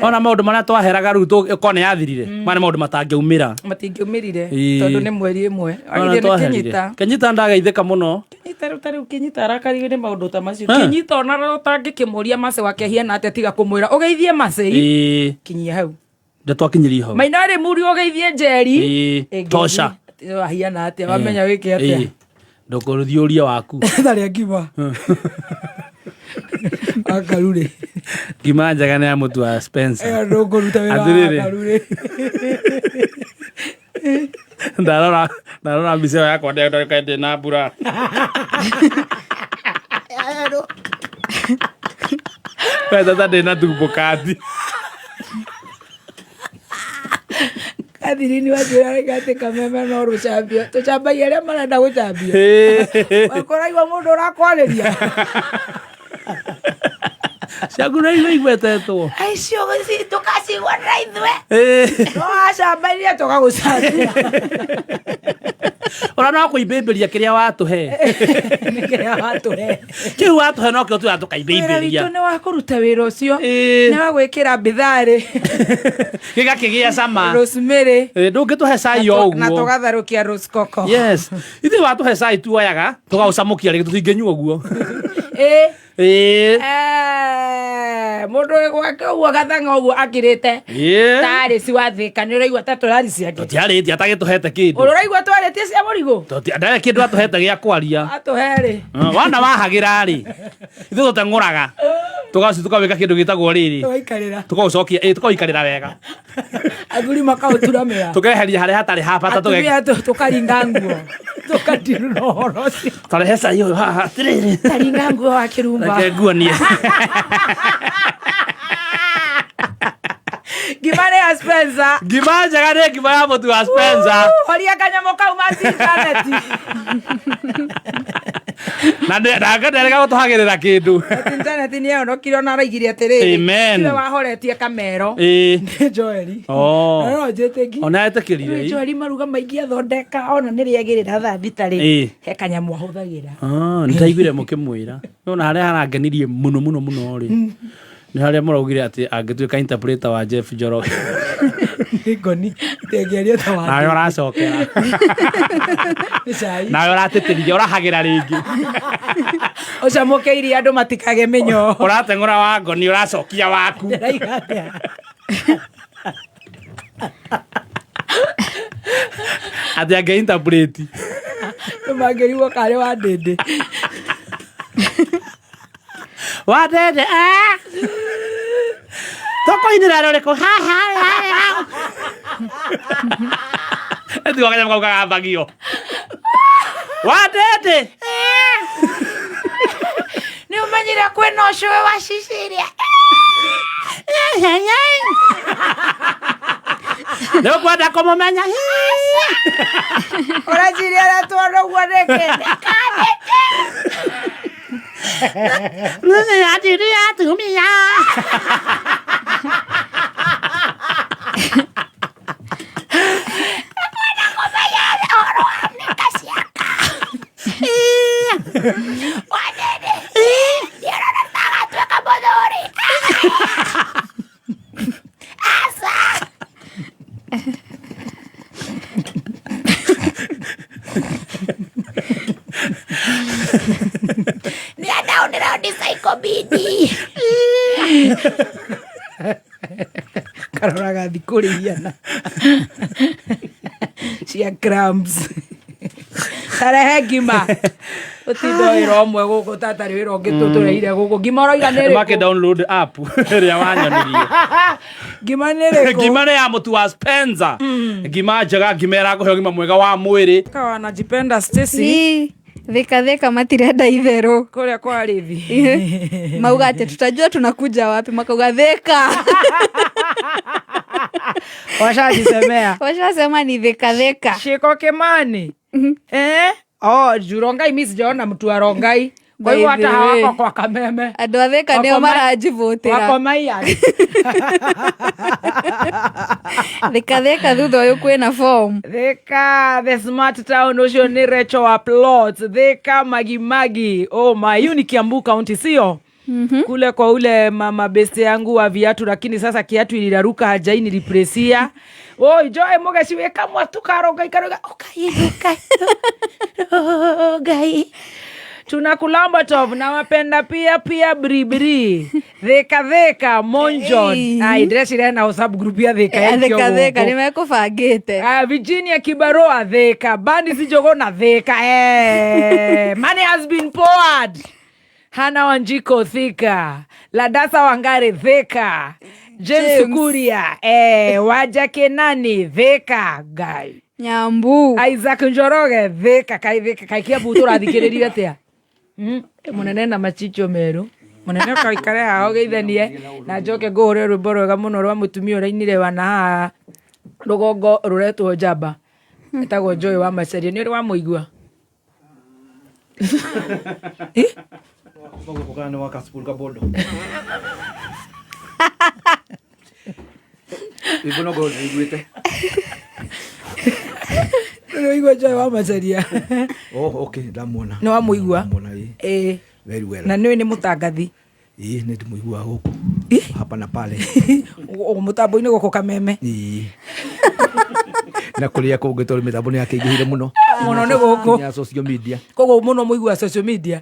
Ona maũndũ marĩa twaheraga rĩu korwo nĩ yathirire, maya nĩ maũndũ matangĩaumĩra. Matingĩumĩrire. Ĩĩ. Tondũ nĩ mweri ĩmwe. Ona Wagithio nĩ twaherire. Kĩnyita. Kĩnyita ndageithĩka mũno. Kĩnyita rĩu ta rĩu Kĩnyita arakaririo nĩ maũndũ ta macio. Eh. Kĩnyita ona ũtangĩkĩmũria Mercy wake ahiana atĩa tiga kũmwĩra ũgeithie Mercy. Ĩĩ. Kinyia hau. Ndio twakinyirie hau. Mainarĩ muri ũgeithie Njeri. Ĩĩ. Ĩngĩ Tosha. ahiana atĩa wamenya wĩke atĩa. Ĩĩ. Ndũkũthiũrie waku. Tharĩa ngima. Akarurĩ. Ngima njega nĩ ya mũtu wa Spencer. Ĩyo ndũkũruta wĩra wa Atĩrĩrĩ. akarurĩ. Ndarora mbica ĩyo yakwa ndĩreka ndĩ na mbura. We tata ndĩ na tumbo kandi. Kathirini wanjĩra rĩngĩ atĩ kameme no rũcambio tũcambagia arĩa marenda gũcambio. Ũraigua mũndũ ũrakwarĩria. Ciaku nĩ igua igwetetwo. Aicio tũkacigua na ithuĩ. No wacambairie tũgagũcambia. Ona no kũimbĩmbĩria kĩrĩa watũhe. Nĩ kĩrĩa watũhe. Kĩu watũhe nokĩo tuya Wĩra tũkaimbĩmbĩria. witũ nĩ wa kũruta wĩra ũcio. Ĩĩ. Nĩ wa gwĩkĩra bitharĩ. Gĩgakĩgĩa cama. Rosemary. Ĩĩ, ndũngĩtũhe cai o Na ũguo. tũgatherũkia rosecoco. Yes. Ithuĩ watũhe cai tuoyaga tũgaũcamũkia rĩngĩ tũtingĩnyua ũguo. Ĩĩ. Ĩĩ. Eh, mũndũ wĩ gwake ũguo gathang'a ũguo akirĩte. Ĩĩ. Tarĩ ci wa Thĩka nĩ ũraigua ta tũrari ciake. Tũtiarĩtie atagĩtũhete kĩndũ. Ũraigua twarĩtie cia mũrigo? Ndarĩ kĩndũ atũhete gĩa kwaria. Atũhe rĩ. Wana wahagĩra rĩ ithuĩ tũteng'ũraga tũgaci tũkawĩka kĩndũ gĩtagwo rĩrĩ. Tũgaikarĩra. Tũkaũcokia ĩ tũkaũikarĩra wega. Athuri makaũtura mĩra. Tũkeheria harĩa hatarĩ ha bata. Atumia tũkaringa nguo. Tũkatirura ũhoro ũcio. Tarehe cai ũyũ haha atĩrĩrĩ. Taringa nguo wa kĩrumba. Reke nguonie. Ngima nĩ ya Spencer. Ngima njega nĩ ngima ya mũtu wa Spencer. Horia kanyamũ kau ma intaneti. Na ndarega gũtũhagĩrĩra kĩndũ. Intaneti nĩ yahonokire ona araigire atĩrĩrĩ. Amen. Tiwe wahoretie kamero. Ĩĩ. Nĩ Joeli. Oh. Na no njĩtĩki. Ona etĩkĩrire. Rĩu Joeli maruga maingĩ athondeka ona nĩ rĩagĩrĩra thaa thita rĩ. Ĩĩ. He kanyamũ ahũthagĩra. Ah, nĩ ndaiguire mũkĩmwĩra. Nona harĩa harangenirie mũno mũno mũno rĩ. Nĩ harĩa mũraugire atĩ angĩtuĩka interpreter wa Jeff Njoroge. Nĩ ngoni ndĩngĩaria ta wa. Nawe ũracokera. Nĩ cai. Nawe ũratĩtĩrithia ũrahagĩra rĩngĩ. Ũcamũkĩirie andũ matikage mĩnyoo. Ũrateng'ũra wa ngoni ũracokia waku. Ndĩraiga atĩa? Atĩ angĩ interpret. Nĩ mangĩrigwo karĩ wa ndĩndĩ. Wa ndĩndĩ ah. Tũkũinĩra rũrĩkũ ha ha ha ha. Ĩtigwo kanyamũ kau kagambagio. Wa ndĩndĩ. Nĩ ũmenyire kwĩna ũcũwe wa Cecilia. Nĩ ũkwenda kũmũmenya. Ũreciria ũrĩa tuona ũguo nĩkĩ? Atumia. Nĩ andaũnĩra ndicikobidi. Karoraga thikũ rĩiana cia cramps. Tarehe ngima. Ũtinda wĩra ũmwe gũkũ tatarĩ wĩra ũngĩ tũtũreire gũkũ. Ngima ũroiga nĩ ĩrĩkũ? Makĩ download app ĩrĩa wanyonirie. Ngima nĩ ĩrĩkũ? Ngima nĩ ya mũtu wa Spencer. Ngima njega, ngima ĩrakũhe ũgima mwega wa mwĩrĩ. Kawa wanajipenda Stacy. Ii, Thika Thika matirenda itherũ. Kũrĩa kwa Rĩthi. Mauga atĩ tutajua tunakuja wapi, makauga Thika. Washajisemea. Washasema ni Thika Thika. Shiko Kimani. Eh? Oh, juu Rongai mi sijaona mtu wa Rongai. Kwa hivyo By the hata way. hawako kwa Kameme. Andũ a Thika nĩo Wako maranjivũtĩra. Wako Maiyan. Thika Thika thutha ũyũ kwĩna form. Thika the smart town ucio ni Recho wa plot. Thika Magimagi. Oh my, hiyo ni Kiambu County sio? Kule kwa ule mama beste yangu wa viatu, lakini sasa kiatu iliraruka, hajaini replacia. Oi, Joy Mugeci wĩ kamwe tukaronga ikaroga ukai ukai ukai. Tunakulamba top na wapenda pia pia bribri thika thika monjon. Hey. Ai, ndĩreciria na WhatsApp group ya thika Eh, ĩkio thika thika gũkũ. nĩ mekũbangĩte. Ah, Virginia Kibarua thika, Bandi Sijogona thika, eh. Money has been poured. Hana Wanjiko thika, Ladasa Wangari thika, James, James. Kuria, eh, Waja Kenani thika, guy. Nyambu. Isaac Njoroge thika, kai thika, kai Kiambu tũrathikĩrĩria atĩa? Mũnene na machicho meru mũnene kaikare haha ũgeithanie na njoke ngũhũre rwĩmbo rwega mũno rwa mũtumia ũrainire wana haha rũgongo rũretwo njamba etagwo Joy wa Macharia. Nĩ ũrĩ wamũigua? Eh? Kana wa kasukuru ka bondo. Rwĩmbo no ngorwo ndĩiguĩte. Nĩ ũraigua Joy wa Macharia? Oh, okay, ndamuona. Nĩ wamũigua? Ndamuona, ĩĩ. Ĩĩ. Very well. Na nĩũĩ nĩ mũtangathi? Ĩĩ, nĩ ndĩmũiguaga gũkũ. Hapa na pale. Mũtambo-inĩ gũkũ Kameme. Ĩĩ. Na kũrĩa kũngĩ tondũ mĩtambo nĩ yakĩingĩhire mũno. Mũno nĩ gũkũ. Nginya social media. Koguo mũno mũigua social media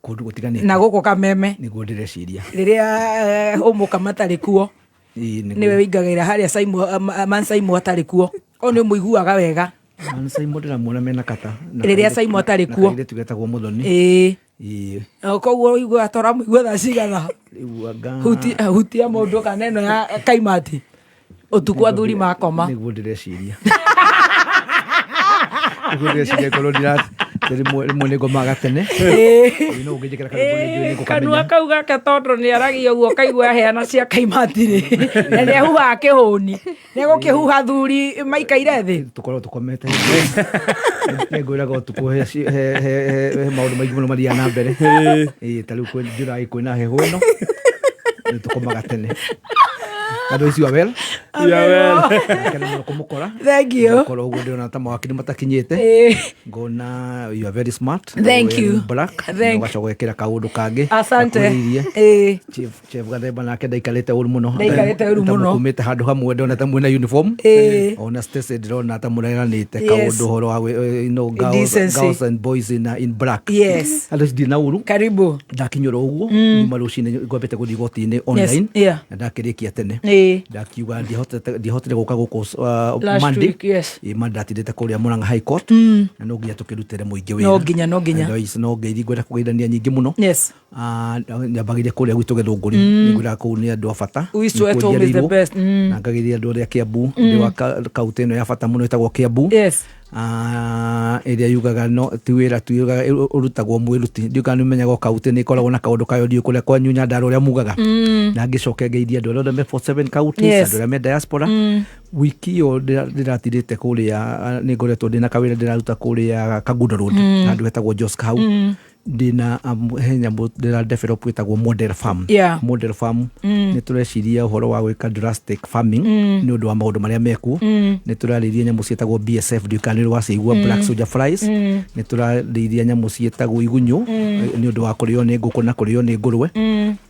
Kũndũ gũtiganĩte. Na gũkũ Kameme. Nĩguo ndĩreciria. Rĩrĩa ũmũka matarĩ kuo. Ĩĩ, nĩguo. Nĩwe wĩingagĩra harĩa Man Saimo atarĩ kuo o nĩ ũmũiguaga wega. Man Saimo ndĩramuona mena kata. Na Rĩrĩa kairĩtu- Saimo atarĩ na kuo. kairĩtu getagwo Mũthoni. Ĩĩ. Ĩĩ. Koguo ũiguaga toramũigua thaa cigana? Rĩu anga. Hutia mũndũ kana ĩno ya kaimati ũtukũ athuri makoma. Nĩguo ndĩreciria. Nĩguo ndĩreciria korwo ndira rĩmwe rĩmwe nĩ ngomaga tene. Ĩĩ, no ũngĩnjĩkĩra karwĩmbo nĩ njũĩ nĩ Kanua ngũkamenya. kau gake tondũ nĩ aragia ũguo kaigua heana cia kaimatirĩ na nĩ ahuhaga kĩhũni nĩ egũkĩhuha thuri maikaire thĩ. Tũkorwo tũkomete. Nĩ ngwĩraga ũtukũ he maũndũ maingĩ mũno mathiaga na mbere. Ĩĩ, ta rĩu kwĩ July kwĩna heho ĩno. Nĩ tũkomaga tene. Otherwise you are well. Ndakena mũno kũmũkora. Thank you. Korwo ũguo ndĩrona ta mawakiri matakinyĩte. Ngona you are very smart. Thank Wearing you. black. Thank- Ũgacoka gwĩkĩra kaũndũ kangĩ. Asante. Gakwĩrĩirie. Chief Gathemba nake ndaikarĩte ũru mũno. Ndaikarĩte ũru Ta mũno. mũkumĩte handũ hamwe ndona ta mwĩna uniform. Ona Stacy ndĩrona ta mũreranĩte kaũndũ ũhoro wa you know, girls, Decency. girls and boys in black. Yes. Andũ acio ndirĩ na ũru. Karibu. Ndakinyũra ũguo nyuma rũcinĩ ngwambĩte gũthiĩ igoti-inĩ online na ndakĩrĩkia tene. Ndakiuga ndihotire gũka gũkũ Last Monday. week, yes. Ĩĩ, Monday ndatindĩte kũrĩa Murang'a High Court na no nginya tũkĩrutĩre mũingĩ wĩra. No nginya, no nginya. Otherwise, no ngeithi ngwenda kũgeithania nyingĩ mũno. Yes. Ah, nyambagĩria kũrĩa gwitũ Gĩthũngũri. Nĩngwĩraga kũu nĩ andũ a bata. Wish Nĩkuo at home is the njiarĩirwo. best. Na ngageithia andũ arĩa Kiambu ndĩ wa kaunti ĩno ya bata mũno ĩtagwo Kiambu. Yes. Ah, ĩrĩa yugaga no ti wĩra tu yugaga ũrutagwo mwĩruti. Ndiũĩ kana nĩũmenyaga o kaunti nĩ ĩkoragwo na kaũndũ kayo ndiũĩ kũrĩa kwanyu Nyandarua ũrĩa mugaga. Na ngĩcoke ngeithie andũ arĩa othe me 47 counties, Yes. andũ arĩa me diaspora. Wiki ĩyo ndĩratirĩte kũrĩa nĩ ngoretwo ndĩna kawĩra ndĩraruta kũrĩa Kangundo Road handũ hetagwo Joska hau. Ndĩna he nyamũ ndĩra develop ĩtagwo model farm. Yeah. Model farm nĩ tũreciria ũhoro wa gwĩka drastic farming nĩ ũndũ wa maũndũ marĩa mekuo. Nĩ tũrarĩithia nyamũ ciĩtagwo BSF, ndiũĩ kana nĩ ũrĩ waciigua, black soldier flies. Nĩ tũrarĩithia nyamũ ciĩtagwo igunyũ nĩ ũndũ wa kũrĩo nĩ ngũkũ na kũrĩo nĩ ngũrwe.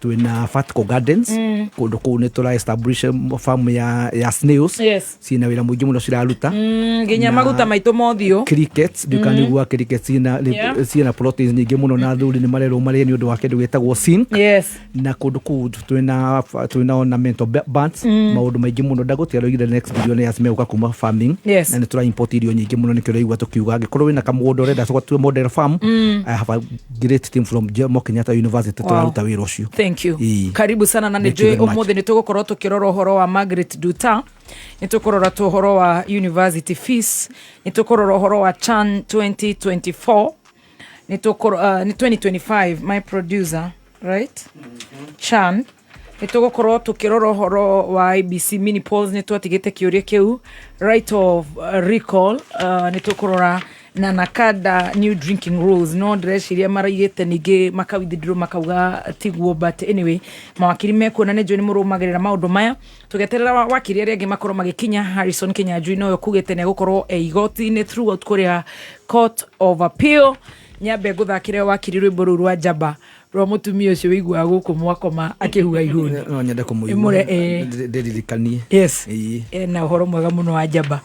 Twĩna vertical gardens kũndũ kũu, nĩ tũra establish farm ya snails. Yes. Ciĩna wĩra mũingĩ mũno ciraruta. Nginya Na- maguta maitũ mothiũ. Crickets, ndiũĩ kana nĩguo crickets ciĩna ciĩna proteins nyingĩ mũno na athuri nĩ marerwo marĩe nĩ ũndũ wa kĩndũ gĩtagwo zinc. Yes. Na kũndũ kũu twĩna ornamental birds, maũndũ maingĩ mũno ndagũtiga rĩu the next billionaires megũka kuma farming. Yes. Na nĩ tũra import irio nyingĩ mũno nĩkĩo ũraigua tũkiuga angĩkorwo wĩna kamũgũnda ũrenda tũgatue model farm, I have a great team from Jomo Kenyatta University tũraruta wĩra ũcio. Thank you. Ĩĩ. Karibu sana na nä Thank you njå very much. å må thä nä tå gå korwo tå kä rora å horo wa Margaret Duta, nä tå kå rora tå å horo wa university fees, nä tå kå rora å horo wa CHAN 2024, nä tå nä 2025, my producer, right? CHAN nä tå gå korwo tå kä rora å horo wa IEBC mini polls, nä twatigä te kä å ria kä u, right of recall, nä tå kå rora. Na NACADA new drinking rules, no ndĩreciria maraigĩte ningĩ maka withdraw makauga tiguo, but anyway mawakiri mekuo na nĩ njũĩ nĩ mũrũmagĩrĩra maũndũ maya. Tũgeterera wakiri arĩa angĩ makorwo magĩkinya. Harrison Kinyanjui nowe kugĩte nĩ egũkorwo e igoti-inĩ throughout kũrĩa Court of Appeal. Nyambe ngũthakĩre wakiri rwĩmbo rũu rwa njamba rwa mũtumia ũcio wĩiguaga gũkũ mwakoma akĩhua ihũni. No nyende Ĩmũre, kũmũigua ndĩririkanie. Yes. Ĩĩ. Ena ũhoro mwega mũno wa njamba.